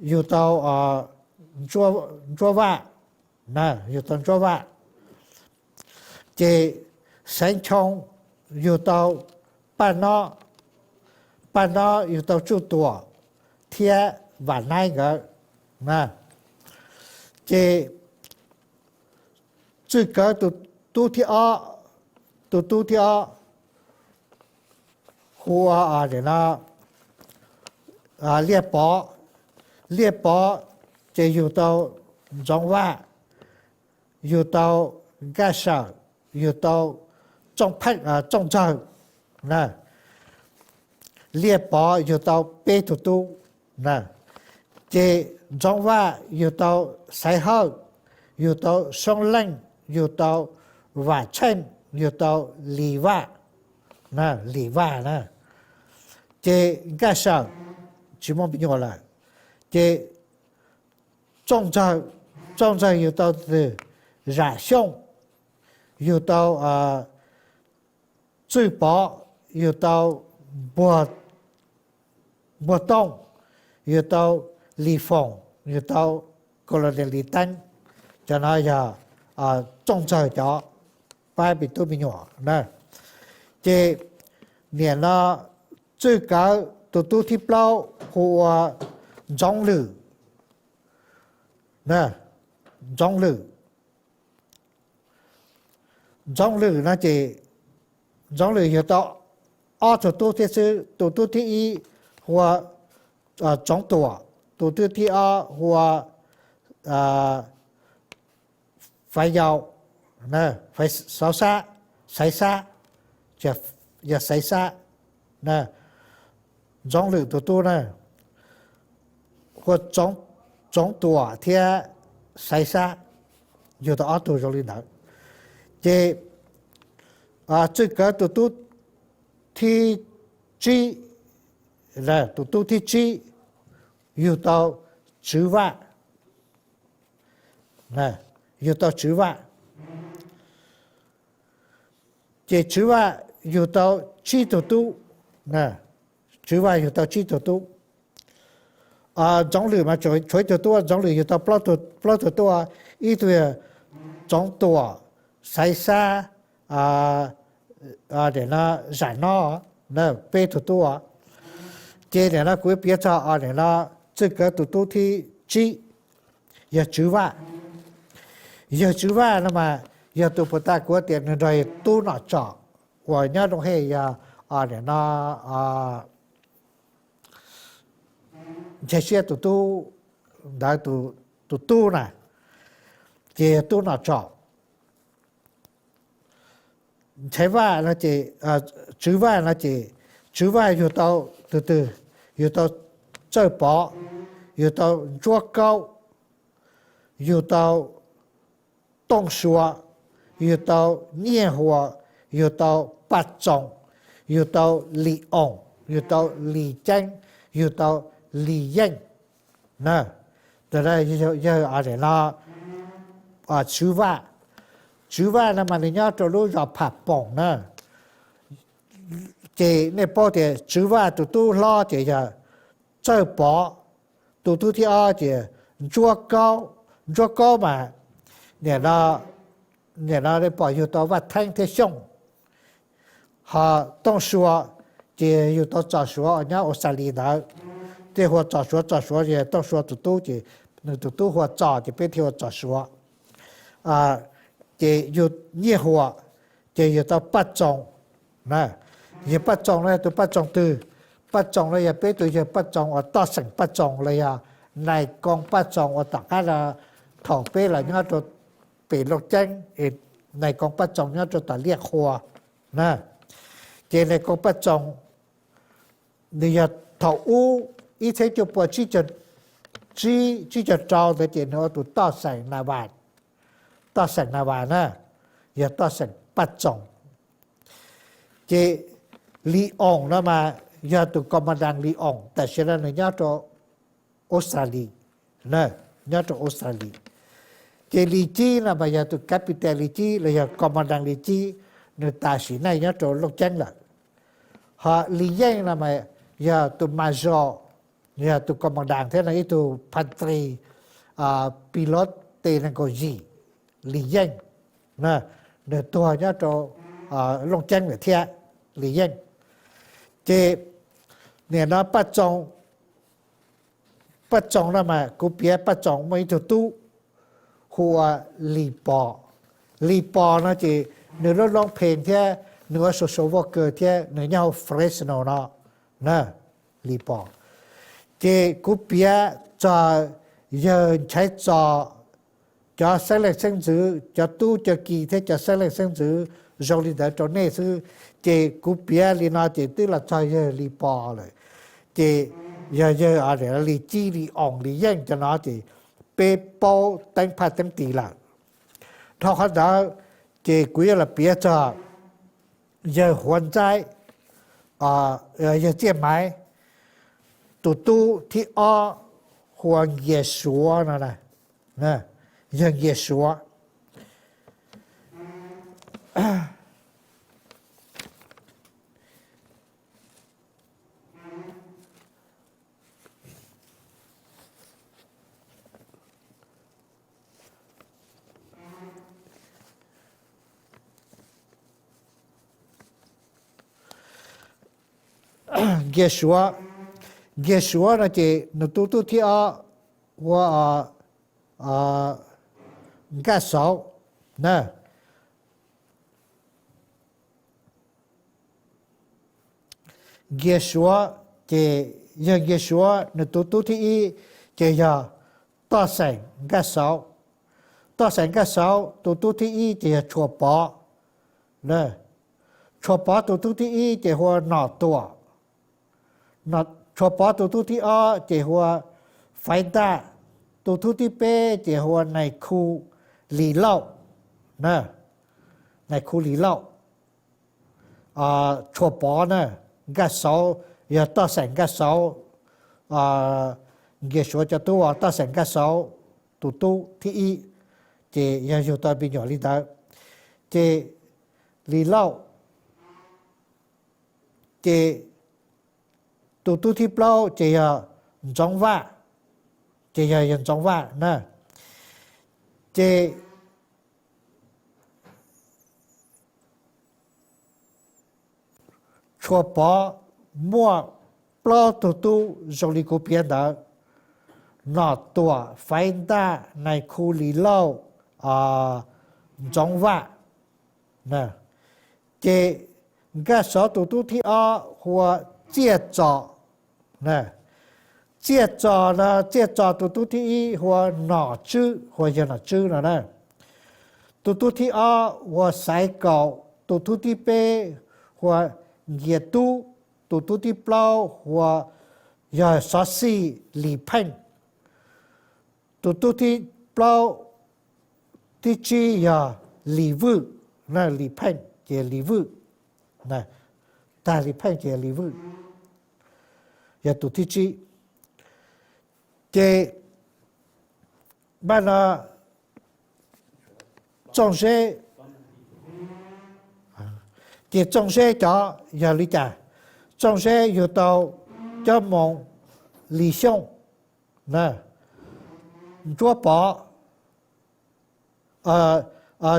yug tau Ntsuab Vaj, yug tau Ntsuab Vaj. Ces Xeev Choo yug tau Paj Nob, Paj Nob yug tau Tsuj Tuam thiab Vam Naib nkawd. Ces Txwj Kawv tus tub thib ob, tus tub thib ob hu ua Liaj Pov, Liaj Pov ces yug tau Ntxoov Vaj, yug tau Nkaj Sawm, yug tau Txooj Pheej, Txooj Ntxawg. Liaj Pov yug tau peb tug tub. Ces Ntxoov Vaj yug tau Xaiv Hawj, yug tau Soob Leej, yug tau Vam Tsheej, yug tau Lis Vaj, Lis Vaj na. Ces Nkaj Sawm tsis muaj me nyuam lawm. Ces Txooj Ntxawg, Txooj Ntxawg yug tau twg? Zam Xyooj, yug tau Txwj Pov, yug tau Npuag Tooj, yug tau Lis Foom, yug tau Kaus Los Nias Lis Teeb. Cov no yog Txooj Ntxawg cov pab me tub me nyuam na. Ces niam no Txwj Kawv tus tub thib plaub hu ua Ntxoov Lwm. Ntxoov Lwm, Ntxoov Lwm no ces Ntxoov Lwm yug tau ob tug tub thiab xwb. Tus tub thib ib hu ua Txoov Tuam, tus tub thib ob hu ua Faiv Yau, Faiv Xauv Xab, Xaiv Xab, yog Xaiv Xab. Ntxoov Lwm tus tub na, hu ua Txoov Tuam thiab Xaiv Xab, yug tau ob tug zoo li ntawd. Ces Txwj Kawv tus tub thib tsib, tus tub thib tsib yug tau Tswv Vaj, yug tau Tswv Vaj. Ces Tswv Vaj yug tau tsib tug tub, Tswv Vaj yug tau tsib tug tub. Ntxoov Lwm mas tshuav ib tug tub, Ntxoov Lwm yug tau plaub tug tub, ib tug yog Txoov Tuam, Xaiv Xab, Zam Nob, peb tug tub. Ces nim no kuv piav txog nim no Txwj Kawv tus tub thib tsib, yog Tswv Vaj. Yawg Tswv Vaj no mas yog tus puag ta kuv tias nws nrog Tub Nom Tsom uas nyob Looj Hej, yog nim no Nchai Siab tus tub ntawd tus tub na, ces yog Tub Nom Tsom. Nchaiv Vaj no ces, Tswv Vaj no ces, Tswv Vaj yug tau tus twg? Yug tau Txawj Pov, yug tau Ntsuab Kaub, yug tau Tooj Sua, yug tau Nyiaj Hua, yug tau Paj Txoos, yug tau Lis Oos, yug tau Lis Ceeb, yug tau Lis Yeej na. Tus no yawg no Tswv Vaj. Tswv Vaj no mas nws nyob rau lub zos Pham Poom na. Ces nej paub tias Tswv Vaj tus tub hlob ces yog Txawj Pov, tus tub thib ob ces Ntsuab Kaub. Ntsuab Kaub mas nim no, nim no nej pom yug tau Vaj Theeb thiab Xyooj. Ho Tooj Sua ces yug tau Txos Suav uas nyob Australia ntawd. Tej hu ua Txos Suav, Txos Suav ces Tooj Sua tus tub ces nws tus tub hu ua Txos ces peb thiaj hu ua Txos Suav. Ces yug Nyiaj Hua, ces yug tau Paj Txoos. Yawg Paj Txoos no yog tus Paj Txoos twg? Paj Txoos no yog peb tus yawg Paj Txoos uas toj xeem Paj Txoos los yog Nais Koo Paj Txoos uas tom qab no thaum peb los nyob rau pem Looj Ceeb es Nais Koo Paj Txoos nyob rau tom Liaj Qhua na. Ces Nais Koo Paj Txoos nws yog thaum ub ib txhiab cuaj pua tsib caug rau ntawd ces nws ua tus toj xeem Nas Vas, toj xeem Nas Vas na, yog toj xeem Paj Txoos. Ces Lis Oos no mas yog tus Commandant Lis Oos, tam sim no nws nyob rau Australia, nyob rau Australia. Ces Lis Cib no mas yog tus Captain Lis Cib los yog Commandant Lis Cib, nws tam sim neej nyob rau Looj Ceeb lawm. Ho Lis Yeej no mas yog tus Major, yog tus Commandant thiab no ib tug Phantry, Pilot T nees nkaum yim, Lis Yeej, nws tuag nyob rau Looj Ceeb lawm thiab, Lis Yeej. Ces nim no Paj Txoos, Paj Txoos no mas kuv piav Paj Txoos muaj ib tug tub hu ua Lis Pos. Lis Pos no ces nws lub loob phees thiab nws ua social worker thiab nws nyob hauv Fresno no na, Lis Pos. Ces kuv piav txog yawg Nchaiv Txos, cov xeeb leej xeeb ntxwv, cov tub cov ki thiab cov xeeb leej xeeb ntxwv zoo li ntawd rau nej xwb. Ces kuv piav li no ces twb los txog yawg Lis Pos lawm. Ces yog yawg Lis Cib, Lis Oos, Lis Yeej cov no ces peb paub teeb phaj teeb tis lawm. Dhau qhov ntawd ces kuv yuav los piav txog yawg Huav Ntxaib, yawg Txiaj Maiv, tus tub thib ob hu ua Nkias Suav no, Nkias yawg Nkias Suav. Nkias Suav, Nkias Suav no ces nws tus tub thib ob ua Nkaj Xauv na. Nkias Suav ces yawg Nkias Suav nws tus tub thib ib ces yog Toj Xeem Nkaj Xauv. Toj Xeem Nkaj Xauv tus tub thib ib ces yog Tshuas Pov. Tshuas Pov tus tub thib ib ces hu ua Nom Tuam. Tshuas Pov tus tub thib ob ces hu ua Faiv Ntaj. Tus tub thib peb ces hu ua Nais Khu Lis Lauj. Nais Khu Lis Lauj. Tshuas Pov na, Nkaj Xauv, yog Toj Xeem Nkaj Xauv, Nkias Suav cov tub uas Toj Xeem Nkaj Xauv tus tub thib ib, ces yog yug tau me nyuam li ntawd. Ces Lis Lauj, ces tus tub thib plaub ces yog Ntxoov Vaj, ces yog yawg Ntxoov Vaj na. Ces Tshuas Pov muaj plaub tug tub zoo li kuv piav ntawd: Nom Tuam, Faiv Ntaj, Nais Khu Lis Lauj, Ntxoov Vaj. Ces Nkaj Xauv tus tub thib ob hu ua Txiaj Txos. Txiaj Txos no, Txiaj Txos tus tub thib ib hu ua Nom Tswb, hu ua yawg Nom Tswb no na. Tus tub thib ob hu ua Xaiv Kaum, tus tub thib peb hu ua Nkias Tub, tus tub thib plaub hu ua, yog Xov Xij Lis Pheej. Tus tub thib plaub, thib tsib yog Lis Vwj, Lis Pheej ces Lis Vwj, tag Lis Pheej ces Lis Vwj, yog tus thib tsib. Ces npaj no Txooj Zeb, ces Txooj Zeb cov yog li cas? Txooj Zeb yug tau Cob Moos Lis Xyooj, Ntsuab Pov,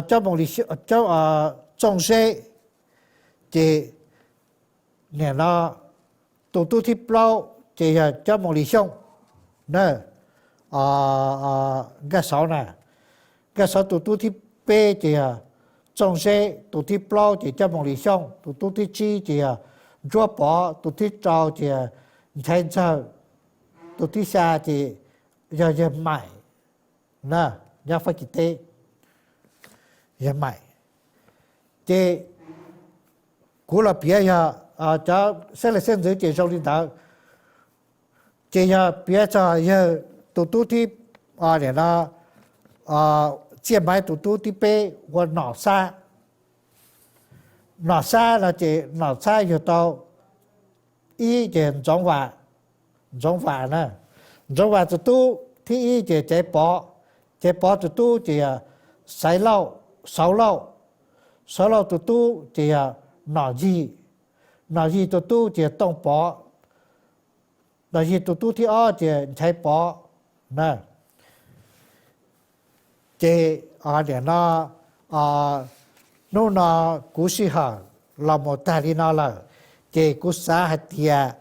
Cob Moos Lis Xyooj, Txooj Zeb, ces nim no tus tub thib plaub ces yog Cob Moos Lis Xyooj na, Nkaj Xauv na. Nkaj Xauv tus tub thib peb ces yog Txooj Zeb, tus thib plaub ces Cob Moos Lis Xyooj, tus tub thib tsib ces yog Ntsuab Pov, tus thib rau ces yog Nchaiv Ntxawg, tus thib xya ces yog yawg Maim na, nyob Fab Kis teb, yawg Maim. Ces kuv los piav yog cov xeeb leej xeeb ntxwv ces zoo li ntawd. Ces yog piav txog yawg tus tub thib, nim no Txiaj Maiv tus tub thib peb ua Nom Xab. Nom Xab no ces Nom Xab yug tau ib ces Ntxoov Vam, Ntxoov Vam na. Ntxoov Vam tus tub thib ib ces Caiv Pov, Caiv Pov tus tub ces yog Xaiv Lauj, Xauv Lauj. Xauv Lauj tus tub ces yog Nom Yig, Nom Yig tus tub ces yog Tooj Pov, Nom Yig tus tub thib ob ces Nchaiv Pov na. Ces nim no hnub no kuv sij hawm los mus tag li no lawm, ces kuv xav hais tias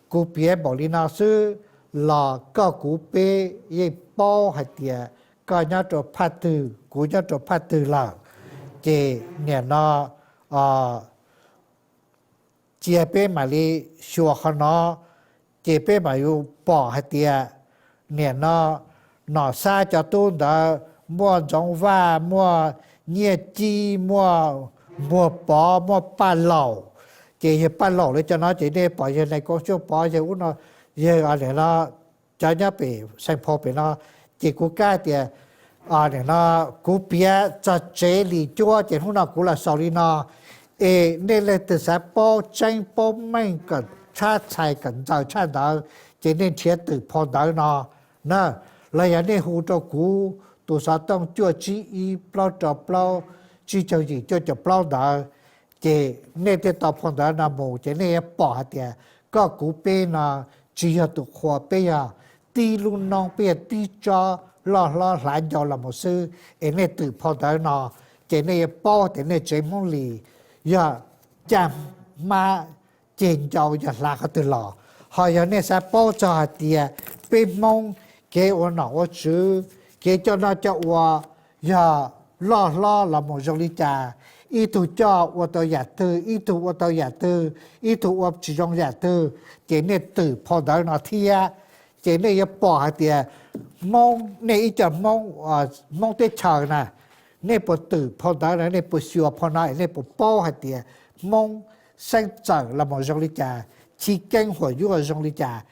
kuv piav npaum li no xwb los koj kuv peb yeej paub hais tias koj nyob rau phaj twg, kuv nyob rau phaj twg lawm. Ces nim no cia peb mam li xyuas qhov no, ces peb mam yuav pom hais tias nim no Nom Xab cov tub ntawd muaj Ntxoov Vaj, muaj Nyiaj Cib, muaj Npuag Pov, muaj Paj Laum. Ces yawg Paj Laum lawv cov no ces nej pom yawg Nais Koo Xyooj Pov, yawg ub no, yawg nim no cov nyob pem Xeem Phau pem no. Ces kuv kab tias nim no kuv piav txog tsev Lis Cuab ces hnub no kuv los xaus li no, es nej leej twg xav paub tseeb paub meej kom tshab txhais kom ntxaws tshaj ntawd, ces nej nrhiav twm phau ntawv no na, los yog nej hu rau kuv tus xov tooj cuaj tsib ib plaub rau plaub tsib caug yim cuaj caum plaub ntawd, ces nej thiaj tau phau ntawv no mus ces nej yuav pom hais tias koj kuv peb no tsis yog tus qhua, peb yog tib lub noob, peb yog tib tsob loj hlob hlav ncau los mus xwb. Es nej twm phau ntawv no ces nej yuav paub tias nej tsev Hmoob Lis yog caj hmab ceg ncau yog hlav qhov twg los. Ho yog nej xav paub txog hais tias peb Hmoob kev ua nom ua tswv, kev coj noj coj ua yog loj hlob los mus zoo li cas, ib tug coj ua tau yam twg, ib tug ua tau yam twg, ib tug ua tsis zoo yam twg, ces nej twm phau ntawv no thiab. Ces nej yuav pom hais tias Hmoob, nej ib co Hmoob, Hmoob teb chaws na, nej puas twm phau ntawv no, nej puas xyuas phau no, nej puas paub hais tias Hmoob xeeb txawm los mus zoo li cas, chiv keeb huam yuaj zoo li cas,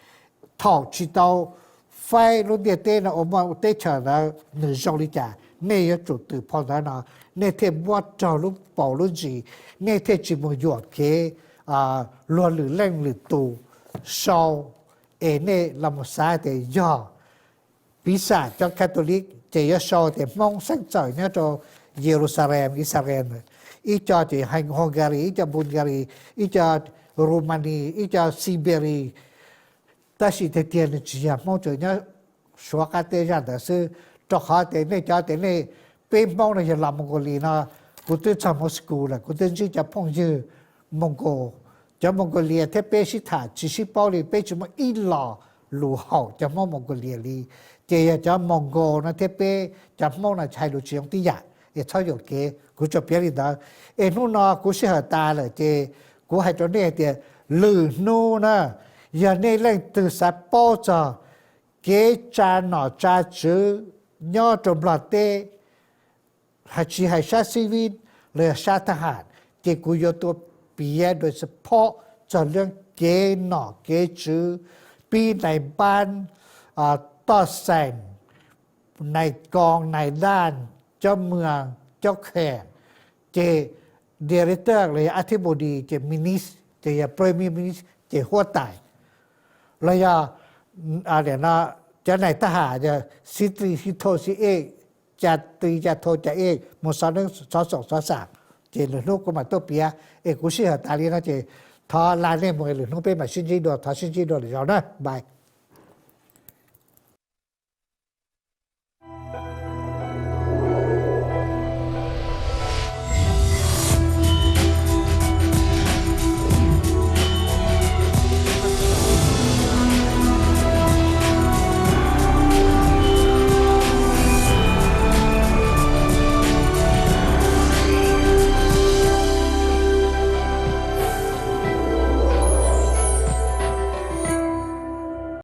thaum tsis tau faib lub ntiaj teb no ua muaj teb chaws ntawd nws zoo li cas. Nej yuav tsum twm phau ntawv no, nej thiaj muab raug lub paus lub ntsis, nej thiaj tsis mus yuam kev luag lwm leej lwm tus sau, es nej los mus xav tias yog piv xam cov Catholic ces yuav sau tias Hmoob xeeb txawm nyob rau Yeluxalees, Israel, ib co ces Hungary, ib co Bulgaria, ib co Romania, ib co Siberia. Tab sis tiag tiag nws tsis yog, Hmoob tsuas nyob Suav qab teb zaj ntawd xwb, rau qhov tias nej cov tias nej, peb Hmoob no yog los Mongolia no, kuv twb txog Moscow lawm, kuv twb ntsib cov phooj ywg Mongol. Cov Mongolia thiab peb sib tham tsis sib paub li, peb tsis muaj ib lo lus haum cov Hmoob Mongolia li. Ces yog cov Mongol no thiab peb cov Hmoob no hais lus tsis zoo tib yam, es txhob yuam kev, kuv tsuas piav li ntawd. Es hnub no kuv sij hawm tas lawm ces kuv hais rau nej hais tias lwm hnub na, yog nej leej twg xav paub txog kev tsa nom tsa tswv nyob rau Nplog teb, tsis hais sab xib vib los yog sab thab ham, ces kuv yuav tuaj piav dua xav phob txog lub kev nom kev tswv, pib nais npab, toj xeem, nais koos, nais daj, cov muas, cov kheem, ces director los yog a thib npus dis, ces minister, ces yog premier minister ces huab tais, los yog cov nais thab ham, xib tw xib thau xib ej, ca tw ca thau ca ej, mus xov neeb xov xoom xov xam, ces lwm hnub kuv mam tuaj piav. Es kuv sij hawm tas li no ces thov la nej mus, lwm hnub peb mam sib ntsib dua, thov sib ntsib dua lwm zaus na, bye.